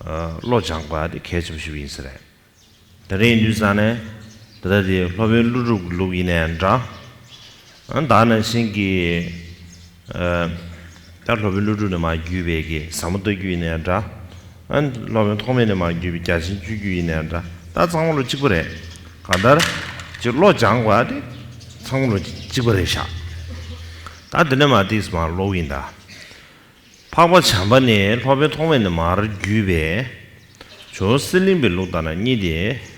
ཨ་བློ་སྦྱང་དགོས་ཡ་དེ་གལ་ཆེན་པོ་ཞིག་ཡིན་ས་རེད། དེ་འདྲ་ཡིན་དུས་ཙང་ནས་ད་ལྟ་དེ་སློབ་དཔོན་ཀླུ་སྒྲུབ་ཀྱི་ལུགས་ཡིན་ནའང་འདྲ། ཨ་ད་ནང་བཞིན་གྱི་ཨ་ད་སློབ་དཔོན་ཀླུ་སྒྲུབ་ནས་མར་བརྒྱུད་པའི་གི་ཟབ་མོ་ལྟ་བརྒྱུད་ཡིན་ནའང་འདྲ། ཨ་སློབ་དཔོན་ཐོགས་མེད་ནས་མར་བརྒྱུད་པའི་རྒྱ་ཆེན་སྤྱོད་བརྒྱུད་ཡིན་ནའང་འདྲ། ད་ཚང་མ་ལོ་གཅིག་པ་རེད། གང་ལྟར་ཅིག་བློ་སྦྱང་དགོས་ཡ་དེ་ཚང་མ་ལོ་གཅིག་པ་རེད་ཤག། ད་འདི་ནས་མར་ཏིས་མར་ཀློག་ཡིན་ད། འཕགས་པ་བྱམས་པ་ནི་སློབ་དཔོན་ཐོགས་མེད་ནས་མར་བརྒྱུད་པའི། ཇོ་བོ་གསེར་གླིང་པའི་ལུགས་ལྟར་ན་གཉིས་ཏེ།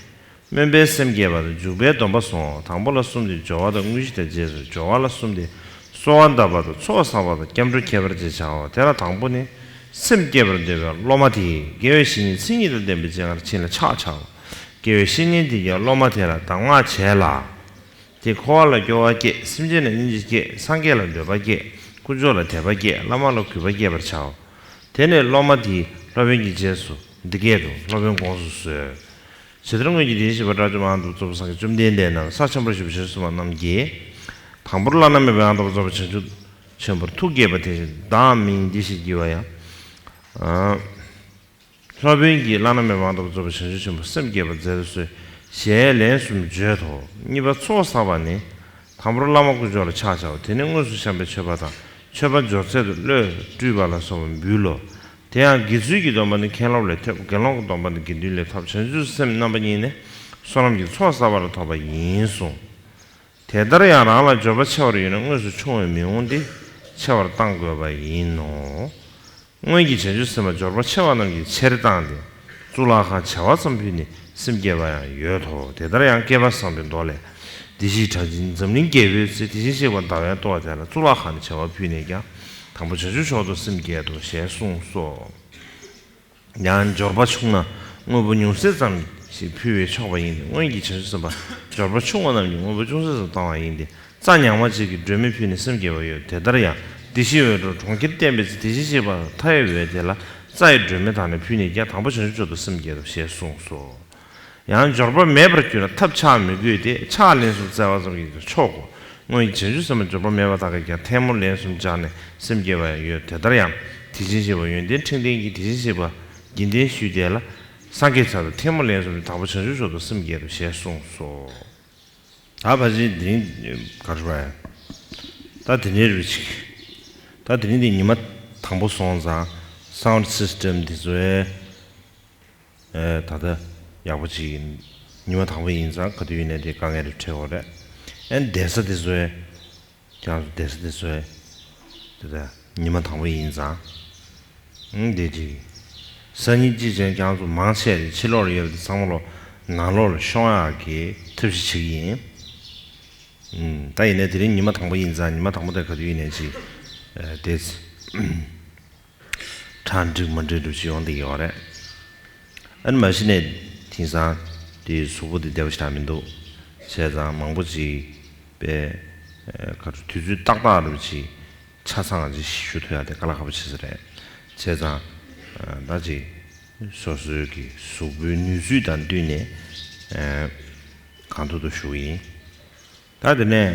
སྨོན་པའི་སེམས་བསྐྱེད་པ་དང་འཇུག་པའི་སྡོམ་པ་གསུམ། དང་པོ་ལ་གསུམ་སྟེ་སྦྱོར་བ་དང་དངོས་གཞི་དང་རྗེས་སུ། སྦྱོར་བ་ལ་གསུམ་སྟེ་གསོལ་བ་གདབ་པ་དང་ཚོགས་བསགས་པ་དང་སྐྱབས་འགྲོ་ཁྱད་པར་ཅན་བྱའོ། དེ་ལ་དང་པོ་ནི་སེམས་བསྐྱེད་པར་འདོད་པའི་སློབ་མ་དེས་དགེ་བའི་བཤེས་གཉེན་མཚན་ཉིད་དང་ལྡན་པའི་སྤྱན་སྔར་བྱིན་ལ་ཕྱག་བྱའོ། དགེ་བའི་བཤེས་གཉེན་དེ་གིས་སློབ་མ་དེ་ལ་གདམས་ངག་བྱས་ལ། དེ་འཁོར་བ་ལ་སྐྱོ་བ་སྐྱེས། སེམས་ཅན་ལ་སྙིང་རྗེ་སྐྱེས། སངས་རྒྱས་ལ་འདོད་པ་སྐྱེས། དཀོན་མཆོག་ལ་དད་པ་སྐྱེས། བླ་མ་ལ་གུས་པ་སྐྱེད་པར་བྱའོ། དེ་ནས་སློབ་མ་དེས་སློབ་དཔོན་གྱི་རྗེས་སུ་འདི་སྐད་དུ་སློབ་དཔོན་དགོངས་སུ་གསོལ། ཇི་ལྟར་སྔོན་གྱི་དེ་བཞིན་གཤེགས་པ་དགྲ་བཅོམ་པ་ཨ་ནུ་ལ་སོགས་པ་སངས་རྒྱས་བཅོམ་ལྡན་འདས་རྣམས་ས་ཆེན་པོར་བཞུགས་པའི་བྱང་ཆུབ་སེམས་དཔའ་རྣམས་ཀྱིས། དང་པོར་བླ་ན་མེད་པའི་ཨ་ནུ་ལ་སོགས་པ་བྱང་ཆུབ་ཆེན་པོར་ཐུགས་བསྐྱེད་པ་དེ་བཞིན་བདག་མིང་འདི་ཞེས་བགྱི་བ་ཡང་། སློབ་དཔོན་གྱིས་བླ་ན་མེད་པ་ཨ་ནུ་ལ་སོགས་པ་བྱང་ཆུབ་ཆེན་པོར་སེམས་བསྐྱེད་པར་མཛད་དུ་གསོལ། ཞེས་ལན་གསུམ་བརྗོད་དོ། གཉིས་པ་ཚོགས་བསགས་པ་ནི། དང་པོར་བླ་མ་དཀོན་མཆོག་ལ་ཕྱག་བྱའོ། དེ་ནས་དངོས་སུ་བཤམས་པའི་མཆོད་པ་དང་མཆོད་པ་སྦྱོར་ཚད་དུ་བློས་སྤྲུལ་པ་ལ་སོགས་པ་འབུལ་ལོ། དེ་ཡང་དགེ་ཚུལ་གྱི་སྡོམ་པ་ནི་མཁན་སློབ་ལས་ཐོབ། དགེ་སློང་གི་སྡོམ་པ་ནི་དགེ་འདུན་ལས་ཐོབ། བྱང་ཆུབ་སེམས་རྣམ་པ་གཉིས་ནི་བསོད་ནམས་ཀྱི་ཚོགས་བསགས་པ་ལ་ཐོབ་པ་ཡིན་གསུངས། དེ་ལྟར་ཡང་རང་ལ་འབྱོར་པ་ཆེ་བར་ཡོད་ན་དངོས་སུ་ཆུང་བའི་མི་འོང་སྟེ་ཆེ་བར་གཏང་དགོས་པ་ཡིན་ནོ། སྔོན་གྱི་བྱང་ཆུབ་སེམས་དཔའ་འབྱོར་པ་ཆེ་བ་རྣམས་ཀྱིས་ཆེར་བཏང་སྟེ་གཙུག་ལག་ཁང་བྱེ་བ་ཙམ་ཕུལ་ནས་སེམས་བསྐྱེད་པ་ཡང་ཡོད་དོ། དེ་ལྟར་ཡང་བསྐལ་པ་བཟང་པོའི་མདོ་ལས། བདེ་གཤེགས་གྲགས་ཆེན་འཛམ་གླིང་རྒྱལ་པོའི་ཚེ་དེ་བཞིན་གཤེགས་པ་ཟླ་བའི་ལྟོ་བ་དེ་ལ་གཙུག་ལག་ཁང་ནས་བྱེ་བ་ཕུལ་ནས་ཀྱང་དང་པོ་བྱང་ཆུབ་མཆོག་ཏུ་སེམས་བསྐྱེད་དོ་ཞེས་གསུངས་སོ། ཡང་འབྱོར་པ་ཆུང་ན་དངོས་པོ་ཉུང་ཤས་ཙམ་ཞིག་ཕུལ་བས་ཆོག་པ་ཡིན་ཏེ། སྔོན་གྱི་བྱང་ཆུབ་སེམས་དཔའ་འབྱོར་པ་ཆུང་བ་རྣམས་ཀྱིས་དངོས་པོ་ཅུང་ཟད་ཙམ་བཏང་བ་ཡིན་ཏེ། རྩྭ་ཉག་མ་གཅིག་གི་སྒྲོན་མེ་ཕུལ་ནས་སེམས་བསྐྱེད་པ་ཡོད། དེ་ལྟར་ཡང་དེ་བཞིན་འོད་འཕྲོ་གྲོང་ཁྱེར་བསྟན་པའི་ཚེ་དེ་བཞིན་གཤེགས་པ་མཐའ་ཡས་པའི་དེ་ལ་རྩྭ་ཡི་སྒྲོན་མེ་དག་ནི་ཕུལ་ནས་ཀྱང་དང་པོ་བྱང་ཆུབ་མཆོག་ཏུ་སེམས་བསྐྱེད་དོ་ཞེས་གསུངས་སོ། ཡང་འབྱོར་པ་མེད་པར་གྱུར་ན་ཐབས་ཆག་མི་དགོས་ཏེ་ཕྱག་ལན་གསུམ་བཙལ་བ་ཙམ་གྱིས་ཀྱང་ཆོག་གོ། སྔོན་གྱི་བྱང་ཆུབ་སེམས་དཔའ་འབྱོར་པ་མེད་པ་དག་གིས་ཀྱང་ཐལ་མོ་ལན་གསུམ་སྦྱར་ནས་སེམས་བསྐྱེད་པ་ཡང་ཡོད། དེ་ལྟར་ཡང་དེ་བཞིན་གཤེགས་པ་ཡོན་ཏན་ཕྲེང་ལྡན་གྱིས་དེ་བཞིན་གཤེགས་པ་རྒྱུད་ལྡན་ཞུས་དེ་ལ་སངས་རྒྱས་ཚར་དུ་ཐལ་མོ་ལན་གསུམ་གྱིས་དང་པོ་བྱང་ཆུབ་མཆོག་ཏུ་སེམས་བསྐྱེད་དོ་ཞེས་གསུངས་སོ། ད་ཕལ་ཆེར་འདི་རིང་ག་རེ་རེད། ད་དེ་ནས་རེད་ཅིག། ད་དེ་རིང་འདི་ཉི་མ་དང་པོ་སོང་ཙང་ Sound system དེ་ཚོའི་ཨེ་ད་ལྟ་ཡག་པོ་ཅིག་ཉི་མ་དང་པོ་ཡིན་ཙང་ག་དུས་ཡིན་ནའི་དེ་དཀའ་ངལ་རེ་འཕྲད་ཡོད་རེད། ཨེ་བསྡད་ས་དེ་ཚོའི་ཁྱེད་རང་ཚོ་བསྡད་ས་དེ་ཚོའི་དེ་ད་ཉི་མ་དང་པོ་ཡིན་ཙང་ཨང་དེ་ཅིག་སང་ཉིན་ཅིག་བྱས་ཁྱེད་རང་ཚོ་མང་ཆེ་རེ་ཕྱི་ལོགས་ལ་ཡོད་པ་དེ་ཚང་མ་ལོ་ནང་ལོགས་ལ་ཤོང་ཡག་གི་ཐབས་ཤེས་བྱེད་ཀྱི་ཡིན། ཨུམ། ད་ཡིན་ནའི་དེ་རིང་ཉི་མ་དང་པོ་ཡིན་ཙང་ཉི་མ་དང་པོ་དེ་ག་དུས་ཡིན་ནའི་ཅིག་ཨ་དེ་གྲ་འགྲིག་མ་འགྲིག་འདྲ་ཅིག་ཡོང་བསྡད་ཡོད་རེད། ཨ་ནི་མ་གཞི་ནས་དེང་སང་དེ་གཟུགས་པོ་དེ་བདེ་པོ་ཞེ་དྲག་མི་འདུག་བྱས་ཙང་མང་པོ་ཅིག་པས་ཨ་ག་རེ་དུས་ཚོད་ཏག་ཏག་འདྲ་ཅིག་ཆ་ཚང་ཅིག་ཞུ་ཐུབ་ཡག་དེ་དཀའ་ལས་ཁག་པོ་ཆེ་ས་རེད། བྱས་ཙང་ཨ་ད་ཅིག་སོ་སོའི་གི་གཟུགས་པོའི་ནུས་ཚོད་དང་བསྟུན་ནས་ཨ་གང་ཐུབ་ཐུབ་ཞུ་གི་ཡིན། ད་དེ་ནས་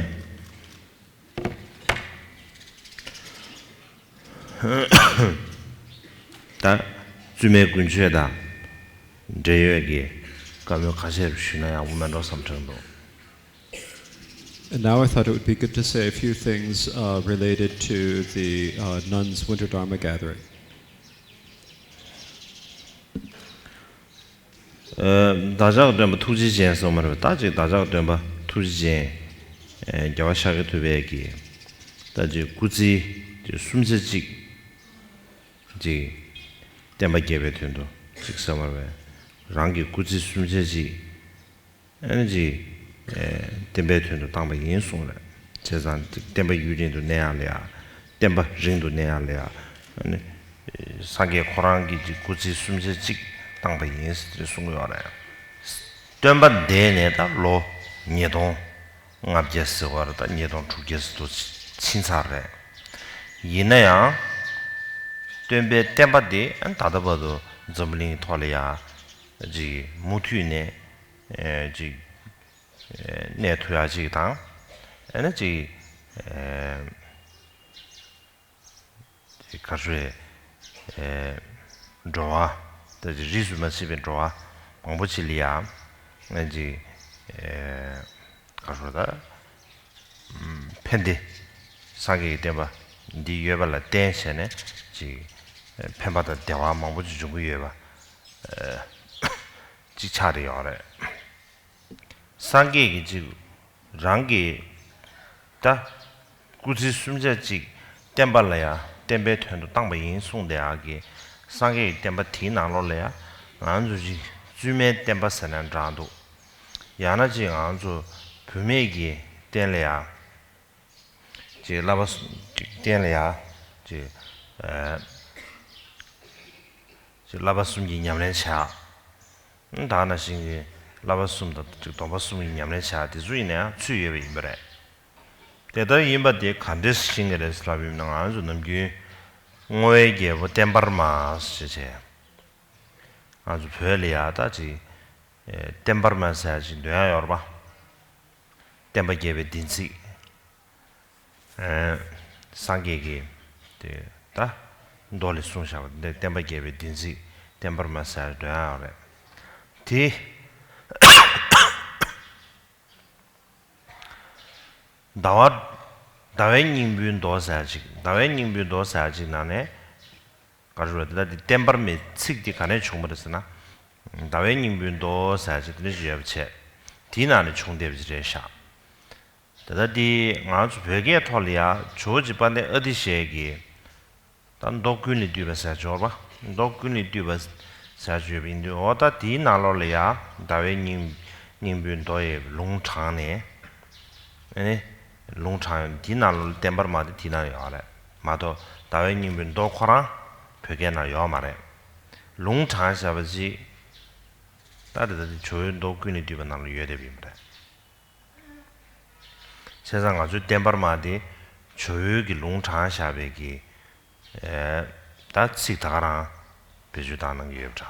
ད་བཙུན་མའི་དཀོན་མཆོག་དང་འབྲེལ་ཡོད་ཀྱི་བཀའ་མོལ་ཁ་ཤས་ཞུས་ན་ཡག་པོ་མེད་འགྲོ་བསམ་དྲན་འདུག And now I thought it would be good to say a few things uh, related to the uh, nuns' winter Dharma gathering. ཨ་བདག་ཅག་སྟོན་པ་ཐུགས་རྗེ་ཅན་གསུངས་པ་རེད་པ། ད་ཅིག་བདག་ཅག་སྟོན་པ་ཐུགས་རྗེ་ཅན་ཨ་རྒྱལ་བ་ཤཱཀྱ་ཐུབ་པའི་གི་ད་ཅིག་སྐུ་ཚེ་ཅིག་སུམ་ཆ་གཅིག་ཅིག་བསྟན་པ་རྒྱས་པའི་དོན་དུ་ཅིག་གསུངས་པ་རེད་པ། རང་གི་སྐུ་ཚེ་སུམ་ཆ་གཅིག་ཨ་ནི་ཅིག་ཨ་བསྟན་པའི་དོན་དུ་བཏང་པ་ཡིན་གསུངས་རེད། བྱས་ཙང་བསྟན་པ་ཡུན་རིང་དུ་གནས་ཡག་ལ་ཡ། བསྟན་པ་རིང་དུ་གནས་ཡག་ལ་ཡ། ཨ་ནི་སངས་རྒྱས་ཁོ་རང་གིས་ཅིག་སྐུ་ཚེ་སུམ་ཆ་གཅིག་བཏང་པ་ཡིན་ཟེར་ཏེ་གསུང་གི་ཡོད་རེད། སྟོན་པ་འདས་ནས་ད་ལོ་ཉིས་སྟོང་ལྔ་བརྒྱ་ཟེར་བ་རེད། ད་ཉིས་སྟོང་དྲུག་བརྒྱ་ཟེར་དུ་ཕྱིན་ཚར་རེད། ཡིན་ན་ཡང་སྟོན་པའི་བསྟན་པ་དེ་ཨ་ནི་ད་ལྟ་བར་དུ་འཛམ་བུ་གླིང་ཐོག་ལ་ཡ་ཅིག་མུ་མཐུད་ནས་ཨེ་ཅིག་ཨེ་གནས་ཐུབ་ཡག་ཅིག་དང་། ཨ་ནི་ཅིག་ཨེ་ཅིག་ག་རེ་ཟེར། ཨེ་འགྲོ་བ་ད་ཅིག་རིས་སུ་མ་ཆད་པའི་འགྲོ་བ་མང་པོ་ཅིག་ལ་ཡ་ཨ་ཅིག་ཨེ་ག་རེ་ཟེར་ད། ཕན་བདེ། སངས་རྒྱས་ཀྱི་བསྟན་པ་འདི་ཡོད་པ་ལ་བརྟེན་བྱས་ནས་ཅིག་ཕན་པ་དང་བདེ་བ་མང་པོ་ཅིག་འབྱུང་གི་ཡོད་པ་ཅིག་ཆགས་བསྡད་ཡོད་རེད། སངས་རྒྱས་ཀྱིས་ཅིག་རང་གི་ད་སྐུ་ཚེ་སུམ་ཆ་གཅིག་བསྟན་པ་ལ་ཡ་བསྟན་པའི་དོན་དུ་བཏང་པ་ཡིན་གསུངས་བསྡད་ཡག་གི་སངས་རྒྱས་ཀྱི་བསྟན་པ་དེའི་ནང་ལོགས་ལ་ཡ་ང་ཚོ་ཅིག་བཙུན་མའི་བསྟན་པ་ཟེར་ན་འདྲ་འདུག་ཡང་ན་ཅིག་ང་ཚོ་བུད་མེད་ཀྱི་རྟེན་ལ་ཡ། ཅིག་བསླབ་པ་གསུམ་གྱི་རྟེན་ལ་ཡ། ཅིག་ཨ་ཅིག་བསླབ་པ་གསུམ་གྱི་ཉམས་ལེན་བྱ། ད་ནང་བཞིན་གྱི་བསླབ་པ་གསུམ་དང་ཅིག་སྡོམ་པ་གསུམ་གྱི་ཉམས་ལེན་བྱ་དེ་ཚོ་ཡིན་ན་ཡང་ཚུད་ཡོད་པ་ཡིན་པ་རེད། དེ་ལྟར་ཡིན་པ་དེ་ག་འདྲས་ཤེས་ཀྱི་རེད་ཟེར་ལབ་ཡིན་ན་ང་ཚོ་ནམ་རྒྱུན་བསྔོ་བའི་རྒྱལ་པོ་བསྟན་འཕར་མ་ཟེར་བྱས། ང་ཚོ་བོད་ལ་ཡ་ད་ཅིག་ཨེ་བསྟན་འཕར་མ་ཟེར་ཡ་ཅིག་འདོན་ཡ་ཡོད་རེད་པ། བསྟན་པ་རྒྱས་པའི་བདེན་ཚིག་ཨེ་སངས་རྒྱས་ཀྱི་དེ་ད་མདོ་ལས་གསུངས་བཞག་པ་འདི་བསྟན་པ་རྒྱས་པའི་བདེན་ཚིག་བསྟན་འཕར་མ་ཟེར་ཡ་འདོན་ཡ་ཡོད་རེད། དེ་ཟླ་བ་ཟླ་བའི་སྙིང་པོའི་མདོ་ཟེར་ཡ་ཅིག་ཟླ་བའི་སྙིང་པོའི་མདོ་ཟེར་ཡ་ཅིག་ནང་ནས་ག་རེ་རེད། ད་དེ་བསྟན་འཕར་མའི་ཚིག་དེ་ག་ནས་བྱུང་བ་རེད་ཟེར་ན། ཟླ་བའི་སྙིང་པོའི་མདོ་ཟེར་ཡ་ཅིག་དེ་འདྲ་ཞིག་ཡོད་པ་བྱས། དེའི་ནང་ནས་བྱུང་བསྡད་པ་ཅིག་རེད་ཤག་ད་ལྟ་འདི་ང་ཚོ་བོད་སྐད་ཐོག་ལ་ཡ་ཇོ་བོ་རྗེ་དཔལ་ལྡན་ཨ་ཏི་ཤའི་གི་ད་མདོ་ཀུན་ལས་བཏུས་པ་ཟེར་ཡ་ཅིག་ཡོད་རེད་པ། མདོ་ཀུན་ལས་བཏུས་པ་ཟེར་ཡ་ཅིག་ཡོད་པ་ཡིན་དུས་འོ་ད་དེའི་ནང་ལོགས་ལ་ཡ་ཟླ་བའི་སྙིང་སྙིང་པོའི་མདོ་ཡི་ལུང་དྲངས་ནས། ཨ་ནི་ལུང་དྲངས་ཡོད། དེའི་ནང་ལོགས་ལ་བསྟན་འཕར་མ་དེ་དེའི་ནང་ཡོད་རེད་མ་གཏོགས་ཟླ་བའི་སྙིང་པོའི་མདོ་ཁོ་རང་བོད་སྐད་ནང་ཡོད་མ་རེད། ལུང་དྲངས་བཞག་པ་ཅིག་ད་དེ་ད་དེ་ཇོ་བོའི་མདོ་ཀུན་ལས་བཏུས་པ་ནང་ལ་ཡོད་བསྡད་པ་ཡིན་པ་རེད། བྱས་ཙང་ང་ཚོའི་བསྟན་འཕར་མ་དེ་ཇོ་བོའི་གི་ལུང་དྲངས་བཞག་པའི་གི་ཨེ་ད་ཚིག་ད་ག་རང་བེད་སྤྱོད་བཏང་གནང་གི་ཡོད་པ་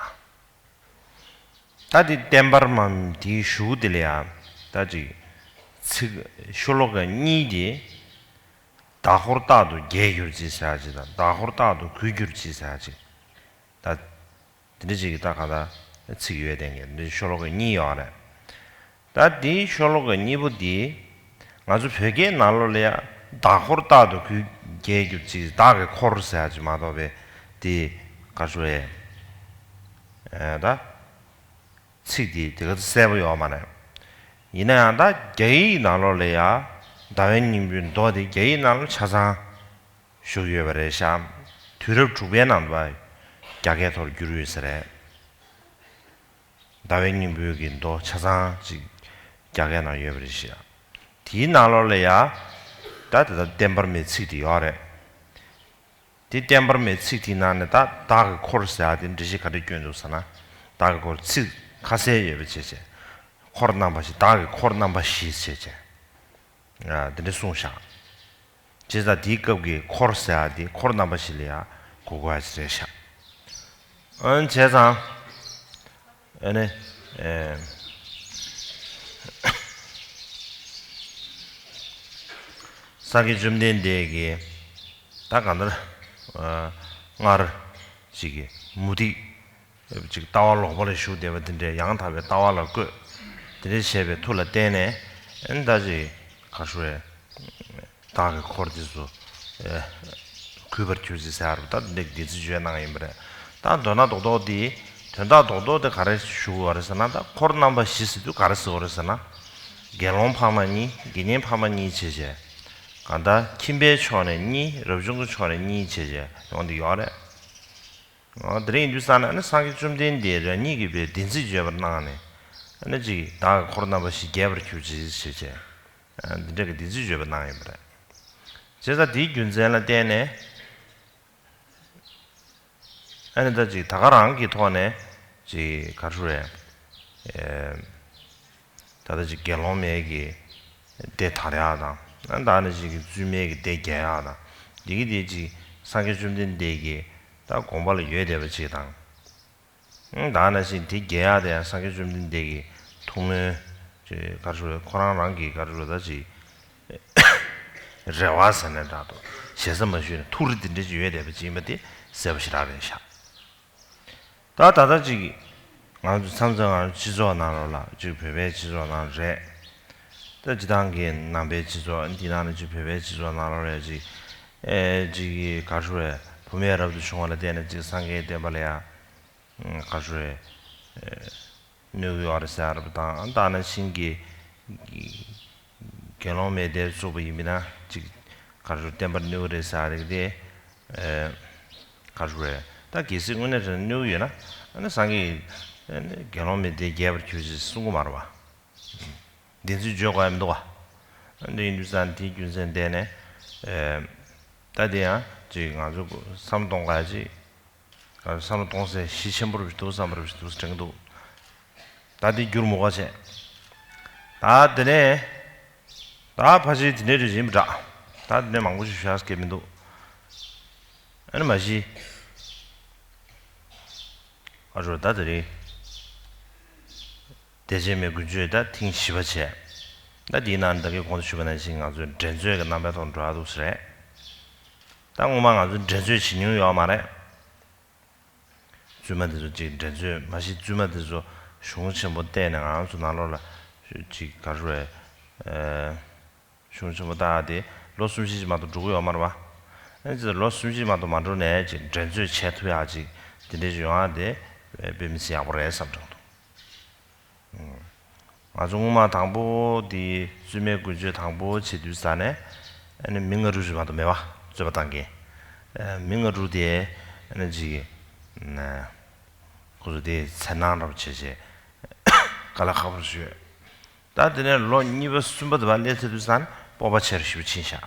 འདྲ། ད་དེ་བསྟན་འཕར་མ་དེའི་གཞུག་དེ་ལ་ཡང་ད་ཅིག་ཚིག་ཤོ་ལོ་ཀ་གཉིས་དེ་བདག་འཁོར་རྟག་ཏུ་རྒྱས་གྱུར་ཅིག་ཟེར་ཡ་ཅིག་དང་བདག་འཁོར་རྟག་ཏུ་གུས་གྱུར་ཅིག་ཟེར་ཡ་ཅིག་ད། དེ་འདྲ་ཅིག་གི་ད་གང་ལྟར་ཚིག་ཡོད་དེ་ངས་འདི་ཤོ་ལོ་ཀ་གཉིས་ཡོད་རེད། ད་འདིའི་ཤོ་ལོ་ཀ་གཉིས་པོ་འདི་ང་ཚོ་བོད་སྐད་ནང་ལོགས་ལ་ཡ་བདག་འཁོར་རྟག་ཏུ་གུས་རྒྱས་གྱུར་ཅིག་བདག་གི་འཁོར་ཟེར་ཡ་ཅིག་མ་གཏོགས་པའི་དེ་ ག་རེ་ཞུ་ཨེ། ད་ཚིག་དེ་དེ་ག་ཚོད་གསལ་པོ་ཡོད་མ་རེད། ཡིན་ན་ཡང་ད་རྒྱ་ཡིག་ནང་ལོགས་ལ་ཡ་ཟླ་བའི་སྙིང་པོའི་མདོ་དེ་རྒྱ་ཡིག་ནང་ལ་ཆ་ཚང་བཞུགས་ཡོད་པ་རེད་ཤག་དུས་རབས་དྲུག་པའི་ནང་དུ་རྒྱ་སྐད་ཐོག་བསྒྱུར་ཡོད་ས་རེད། ཟླ་བའི་སྙིང་པོའི་གི་མདོ་ཆ་ཚང་ཅིག་རྒྱ་སྐད་ནང་ཡོད་པ་རེད་ཤག་དེའི་ནང་ལོགས་ལ་ཡ་ད་དེ་ད་བསྟན་པར་མའི་ཚིག་དེ་ཡོད་རེད། དེ་བསྟན་པར་མའི་ཚིག་དེའི་ནང་ནས་ད་བདག་གི་འཁོར་ཟེར་ཡ་དེ་འགྲེལ་བཤད་ག་འདྲ་བསྐྱོན་འདུག་ཟེར་ན། བདག་གི་འཁོར་ཚིག་ཁ་གསལ་ཡོད་པ་བྱས་བྱས། འཁོར་རྣམ་པ་བཞི། བདག་གི་འཁོར་རྣམ་པ་བཞི་བྱས་བྱས། ཨ། དེ་འདྲ་གསུངས་བཞག་བྱས་ཙང་དེའི་སྐབས་ཀྱི་འཁོར་ཟེར་ཡ་དེ་འཁོར་རྣམ་པ་བཞི་ལ་ཡ་གོ་དགོས་ཡ་ཅིག་རེད་ཤག་ཨ་ནི་བྱས་ཙང་། ཨ་ནི། ཨེ། སངས་རྒྱས་བཅོམ་ལྡན་འདས་ཀྱིས་ད་གང་ལྟར། ཨ། སྔར་ཅིག་གི་མུ་སྟེགས་ཅིག་ལྟ་བ་ལོག་པ་ལ་ཞུགས་བསྡད་པ་དེ་འདྲས་ཡང་དག་པའི་ལྟ་བ་ལ་བཀོད། དེ་འདྲས་བྱས་པའི་མཐུ་ལ་བརྟེན་ནས། ཨ་ནི་ད་ཅིག་ག་རེ་ཞུ་རེད། བདག་གི་འཁོར་དེ་ཚོ། ཨེ། གུས་པར་གྱུར་ཅིག་ཟེར་བ་ད་འདི་འདྲའི་བདེན་ཚིག་བརྗོད་གནང་ཡིན་པ་རེད། ད་མདོར་ན་རྡོག་རྡོག་འདི། དོན་དག་རྡོག་རྡོག་དེ་ག་རེ་ཞུ་དགོས་རེད་ཟེར་ན། ད་འཁོར་རྣམ་པ་བཞི་ཟེར་དུས་ག་རེ་ཟེར་དགོས་རེད་ཟེར་ན། དགེ་སློང་འཕགས་མ་གཉིས། དགེ་བསྙེན་འཕགས་མ་གཉིས་བྱས་བྱས། གང་ལྟར་ཁྱིམ་པའི་ཕྱོགས་ནས་གཉིས། རབ་བྱུང་གི་ཕྱོགས་ནས་གཉིས་བྱས་བྱས་ཡོང་འདི་ཡོད་རེད། འོ། དེ་རིང་ཡིན་དུས་ཙང་ནས་ཨ་ནི་སངས་རྒྱས་བཅོམ་ལྡན་འདས་རང་ཉིད་ཀྱིས་པའི་བདེན་ཚིག་བརྗོད་པར་གནང་ནས། ཨ་ནི་ཅིག་བདག་གི་འཁོར་རྣམ་པ་བཞི་རྒྱས་པར་གྱུར་ཅིག་ཞེས་བྱས། ཨ། འདི་འདྲ་གི་བདེན་ཚིག་བརྗོད་པར་གནང་ཡོད་པ་རེད། བྱས་ཙང་དེའི་རྒྱུ་མཚན་ལ་བརྟེན་ནས། ཨ་ནི་ད་ཅིག་ད་ག་རང་གི་ཐོག་ནས་ཅིག་ག་རེ་ཞུ་རེད། ཨེ། ད་ལྟ་ཅིག་དགེ་སློང་མའི་གི་སྡེ་དར་ཡག་དང་། ཨ། ད་ནི་ཅིག་གི་བཙུན་མའི་གི་སྡེ་རྒྱས་ཡག་དང་། འདི་གི་དེ་ཅིག་སངས་རྒྱས་བཅོམ་ལྡན་འདས་ཀྱི་ད་དགོངས་པ་ལ་ཡོད་བསྡད་པ་ཅིག་དང་། ཨ། ད་ནི་ཅིག་དེ་རྒྱས་ཡག་དེ་ཡང་སངས་རྒྱས་བཅོམ་ལྡན་འདས་ཀྱི་ཐུགས་སྨོན་ཅིག་ག་རེ་ཞུ་རེད། ཁོ་རང་རང་གི་ག་རེ་ཞུ་རེད། ད་ཅིག་རེ་བ་ཟེར་ན་འདྲ་འདུག་ཞེ་ས་མ་ཞུས་ནས་ཐུགས་རེ་འདི་འདྲ་ཅིག་ཡོད་བསྡད་པ་ཅིག་ཡིན་པ་དེ་གསལ་པོ་ཞེ་དྲག་རེད་ཤག་ད་ད་ལྟ་ཅིག་ང་ཚོ་མཚམས་མཚམས་ང་ཚོ་སྤྱི་ཚོགས་ནང་ལོགས་ལ་ཅིག་བོད་པའི་སྤྱི་ཚོགས་ནང་རེད། ད་སྤྱི་བཏང་གི་ནང་པའི་སྤྱི་ཚོགས་འདི་ནང་ལ་ཅིག་བོད་པའི་སྤྱི་ཚོགས་ནང་ལོགས་ལ་ཅིག་ཨེ། ཅིག་ག་རེ་ཞུ་རེད། བུད་མེད་རབ་ཏུ་བྱུང་བ་ལ་བརྟེན་ནས་ཅིག་སངས་རྒྱས་བསྟན་པ་ལ་ཡ། ག་རེ་ཞུ་རེད། ཨེ། གནོད་ཀྱི་ཡོད་རེད་ཟེར་བ་དང་། ད་ནང་བཞིན་གྱི་དགེ་སློང་མའི་སྡེ་བཙུགས་པ་ཡིན་པ་ན་ཅིག་ག་རེ་ཞུ་རེད། བསྟན་པར་གནོད་ཀྱི་རེད་ཟེར་བ་རེད་དེ། ཨེ། ག་རེ་ཞུ་རེད། ད་གལ་སྲིད་དངོས་གནས་དྲང་གནོད་ཀྱི་ཡོད་ན། ཨ་ནི་སངས་རྒྱས་ཀྱིས་དགེ་སློང་མའི་སྡེ་རྒྱས་པར་གྱུར་ཅིག་གསུང་གི་མ་རེད་པ། བདེན་ཚིག་བརྗོད་དགོས་ཡ་མི་འདུག་པ། འདི་ཡིན་དུས་ཙང་དེའི་རྒྱུ་མཚན་བརྟེན་ནས། ཨེ། ད་དེ་ཡང་ཅིག་ང་ཚོ་བསམ་བློ་གཏོང་དགོས་ཡ་ཅིག་བསམ་བློ་གཏོང་སའི་གཞི་ཆེན་པོ་རུ་འདུག་བསམ་པ་རུ་འདུག་དྲན་གྱི་འདུག་ད་དེ་བསྒྱུར་མི་དགོས་བྱས། ད་དེ་ནས་ད་ཕལ་ཆེར་དེ་འདྲའི་རིགས་ཡིན་པ་འདྲ། ད་དེ་ནས་མང་པོ་ཞིག་ཞུ་ཡ་སྐད་མི་འདུག་ཨ་ནི་མ་གཞི། ཨ་རོ། ད་དེ་རིང་བདེ་ཆེན་མའི་དགུན་ཆོས་ད་ཐེངས་བཞི་པ་བྱས། ད་དེའི་ནང་ད་གིན་གོང་དུ་ཞུས་པ་ནང་བཞིན་ང་ཚོས་འགྲན་རྩོད་ཀྱི་རྣམ་པའི་ཐོག་འགྲོ་ཡ་འདུག་ས་རེད། ད་སྔོན་མ་ང་ཚོས་འགྲན་རྩོད་བྱེད་མྱོང་ཡོད་མ་རེད། བཙུན་མ་དེ་ཚོ་ཅིག་འགྲན་རྩོད་མ་གཞི་བཙུན་མ་དེ་ཚོ་གཞུང་ཆེན་པོ་བལྟས་ནས་ང་ཚོ་ནང་ལོགས་ལ་ཅིག་ག་རེ་ཞུ་རེད། ཨེ། གཞུང་ཆེན་པོ་བལྟ་ཡ་དེ་ལོ་གསུམ་བཞི་ཅིག་མ་གཏོགས་འགྲོ་གི་ཡོད་མ་རེད་པ། ཨེ། ཅིག་ལོ་གསུམ་བཞི་མ་གཏོགས་མ་འགྲོ་ནས་ཅིག་འགྲན་རྩོད་བྱེད་ཐུབ་ཡ་ཅིག་དེ་འདྲས་ཅིག་ཡོང་ཡ་དེ་དཔེ་མི་སྲིད་ཡག་པོ་རེད་བསམ་དྲན་འདུག་ང་ཚོ་སྔོན་མ་དང་པོ་དེ་བཙུན་མའི་དགུན་ཆོས་དང་པོ་བྱེད་དུས་ཙ་ནས། ཨ་ནི་མི་ལྔ་དྲུག་ཅིག་མ་གཏོགས་མེད་པ། རྩོད་པ་བཏང་མཁན། ཨ། མི་ལྔ་དྲུག་དེ་ཨ་ནི་ཅིག་ཁོ་ཚོ་དེ་འཚེར་སྣང་འདྲ་པོ་བྱས་བྱས་དཀའ་ལས་ཁག་པོ་ཞིག་ཡོད། ད་དེ་ནས་ལོ་གཉིས་པ་གསུམ་པ་དེ་བར་སླེབས་ཚར་དུས་ཙ་ནས་སྤོབས་པ་ཆེ་རུ་ཞེ་པོ་ཕྱིན་ཤག་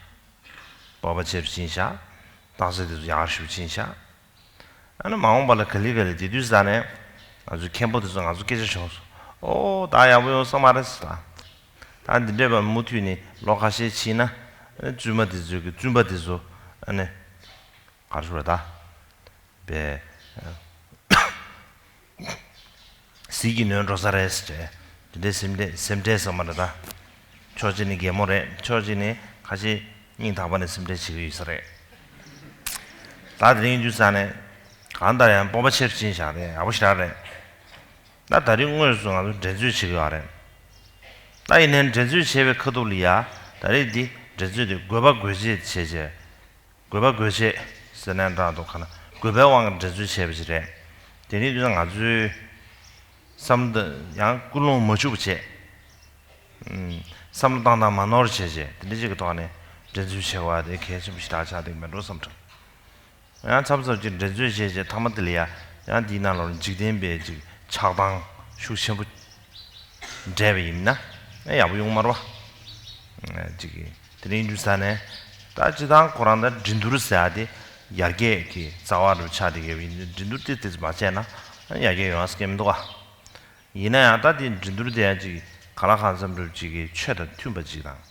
སྤོབས་པ་ཆེ་རུ་ཕྱིན་ཤག་རྟགས་གསལ་དེ་ཚོ་ཡག་རུ་ཞེ་པོ་ཕྱིན་ཤག་ཨ་ནི་མ་འོངས་པ་ལ་ག་ལེ་ག་ལེ་དེ་དུས་ཙ་ནས་ང་ཚོའི་མཁན་པོ་དེ་ཚོ་ང་ཚོ་སྐད་ཆ་བྱུང་སོང་། ཨོ། ད་ཡག་པོ་ཡོང་ས་མ་རེད་ཟེར། ད་ད་འདི་འདྲས་པ་མུ་མཐུད་ནས་ལོ་ཁ་ཤས་ཕྱིན་ན། ཨ་ནི་བཙུན་མ་དེ་ཚོ་གི་བཙུན་པ་དེ་ཚོ་ཨ་ནི་ག་རེ་ཞུ་རེད། ད་པའི་ཟིལ་གྱིས་ནོན་འགྲོ་ས་རེད་ཟེར། དེ་འདྲའི་སེམས་ཁྲལ་སེམས་ཁྲལ་ཟེར་མ་རེད་ད། ཕྱོགས་གཅིག་ནས་གད་མོ་རེད། ཕྱོགས་གཅིག་ནས་ཁ་ཤས་སྙིང་ཐག་པ་ནས་སེམས་ཁྲལ་བྱེད་ཀྱི་ཡོད་ས་རེད། ད་དེ་རིང་དུས་ཙ་ནས་གང་ལྟར་ཡང་སྤོབས་པ་ཆེར་ཕྱིན་བཞག་རེད། ཡག་པོ་ཞེ་དྲག་རེད། ད་ད་རིང་དངོས་སུ་ང་ཚོ་འགྲན་རྩོད་བྱེད་ཀྱི་ཡོད་རེད། ད་ཡིན་ནའི་འགྲན་རྩོད་བྱེད་པའི་ཁ་ཐུག་ལ་ཡ། ད་རེས་འདི་འགྲན་རྩོད་འདི་དགོས་པ་དགོས་ཆེད་བྱས་བྱས། དགོས་པ་དགོས་ཆེད་ཟེར་ནའི་འདྲ་འདུག་ག་ན། དགོས་པའི་དབང་གིས་འགྲན་རྩོད་བྱས་པ་ཞིག་རེད། དེ་ནི་དུས་ང་ཚོའི་བསམ་བློ་ཡང་ཀུན་སློང་མ་འཆུག་པ་བྱས། ཨུམ། བསམ་བློ་བཏང་སྟངས་མ་ནོར་བྱས་བྱས་དེ་འདྲ་ཅིག་གི་ཐོག་ནས་འགྲན་རྩོད་བྱེད་པ་དེ་གལ་ཆེན་པོ་ཞེ་དྲག་ཆགས་བསྡད་ཀྱི་མེད་འགྲོ་བསམ་དྲན། ཡང་མཚམས་མཚམས་ཅིག་འགྲན་རྩོད་བྱས་བྱས་མཐའ་མ་དེ་ལ་ཡ་ཡང་འདིའི་ནང་ལོགས་འཇིག་རྟེན་པའི་ཅིག་ཆགས་སྡང་ཤུགས་ཆེན་པོ་འདྲེས་པ་ཡིན་ན་ཡང་ཡག་པོ་ཡོང་མ་རེད་བ། ཅིག་གིས་དེ་རིང་འདུག་ས་ནས་ད་སྤྱི་བཏང་ཁོ་རང་ད་འགྲན་བསྡུར་ཟེར་ཡ་དེ་ཡར་རྒྱས་ཀྱི་རྩ་བ་རུ་ཆགས་བསྡད་ཀྱི་ཡོད་པ་ཡིན་དུས་འགྲན་བསྡུར་དེ་དེ་ཚོ་མ་བྱས་ན་ཡར་རྒྱས་ཡོང་ཡ་སྐད་མི་འདུག་བ། ཡིན་ན་ཡང་ད་དེ་འགྲན་བསྡུར་དེ་ཡང་ཅིག་ག་ལ་གང་འཚམ་རུ་ཅིག་གི་ཆོས་དང་མཐུན་པ་ཅིག་དང་།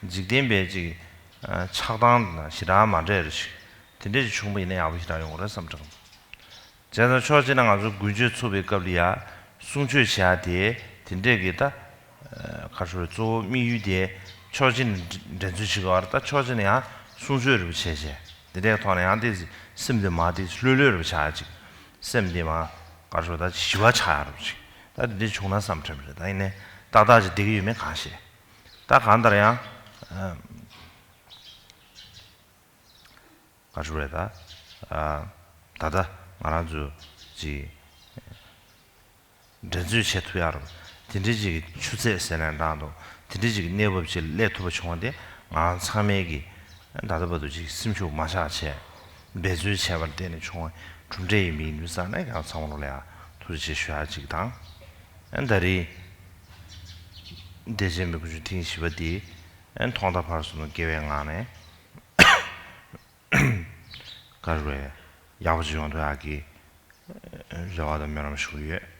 འཇིག་རྟེན་པའི་ཅིག་ཆགས་སྡང་དང་ཞེ་དྲག་མ་འདྲ་བ་ཞིག་དེ་འདྲས་ཅིག་བྱུང་པ་ཡིན་ན་ཡག་པོ་ཞེ་དྲག་ཡོང་གི་རེད་བསམ་དྲན། བྱས་ཙང་ཕྱོགས་གཅིག་ནས་ང་ཚོ་དགུན་ཆོས་ཚུགས་པའི་སྐབས་ལ་ཡ་གསུང་ཆོས་བྱེད་ཡ་དེ་དེ་འདྲས་ཀྱི་ད་ག་རེ་ཞུ་རེད། གཙོ་བོ་དམིགས་ཡུལ་དེ་ཕྱོགས་གཅིག་ནས་འགྲན་རྩོད་བྱེད་དགོས་པ་རེད། ད་ཕྱོགས་གཅིག་ནས་ཡང་གསུང་ཆོས་རེ་བ་བྱས་བྱས་དེ་འདྲས་ཐོག་ནས་ཡང་དེ་སེམས་དེ་མ་དེ་ལྷོད་ལྷོད་རེ་བ་ཆགས་ཡ་ཅིག་སེམས་དེ་མ་ག་རེ་ཞུ་ད་ཞི་བ་ཆགས་ཡ་རེ་བ་ཅིག་ད་དེ་འདྲས་བྱུང་ན་བསམ་དྲན་པ་རེད། ད་ཡིན་ནའི་ཏག་ཏག་ཅིག་བསྡད་ཀྱི་ཡོད་མེད་གང་ཤེས། ད་གང་ལྟར་ཡང་ག་རེ་རེད་ད། ད་ལྟ་ང་རང་ཚོ་ཅིག་འགྲན་རྩོད་བྱེད་ཐུབ་ཡ་རུ་དེ་འདྲའི་ཅིག་ཆུ་ཚད་ཟེར་ནའང་འདྲ་འདུག་དེ་འདྲའི་ཅིག་གནས་བབ་ཅིག་སླེབས་ཐུབ་པ་བྱུང་བ་དེ་ང་རང་ཚང་མས་ཀྱི་ད་ལྟ་བར་དུ་ཅིག་སེམས་ཤུགས་མ་ཆག་བྱས་འབད་རྩོལ་བྱས་པར་བརྟེན་ནས་བྱུང་བའི་གྲུབ་འབྲས་ཡིན་པ་ཡིན་དུས་ཙང་ནས་ཡང་ཚང་མ་ལོ་ལ་ཡང་ཐུགས་རྗེ་ཆེ་ཞུ་ཡ་ཅིག་དང་། ད་རེས་འདས་ཆེན་པའི་དགུན་ཆོས་ཐེངས་བཞི་པ་འདི་ཐོག་མཐའ་བར་གསུམ་དུ་དགེ་བའི་ངང་ནས་ག་རེ་རེད། ཡག་པོ་ཅིག་ཡོང་ཐུབ་ཡག་གི་རེ་བ་དང་སྨོན་ལམ་ཞུ་གི་ཡོད།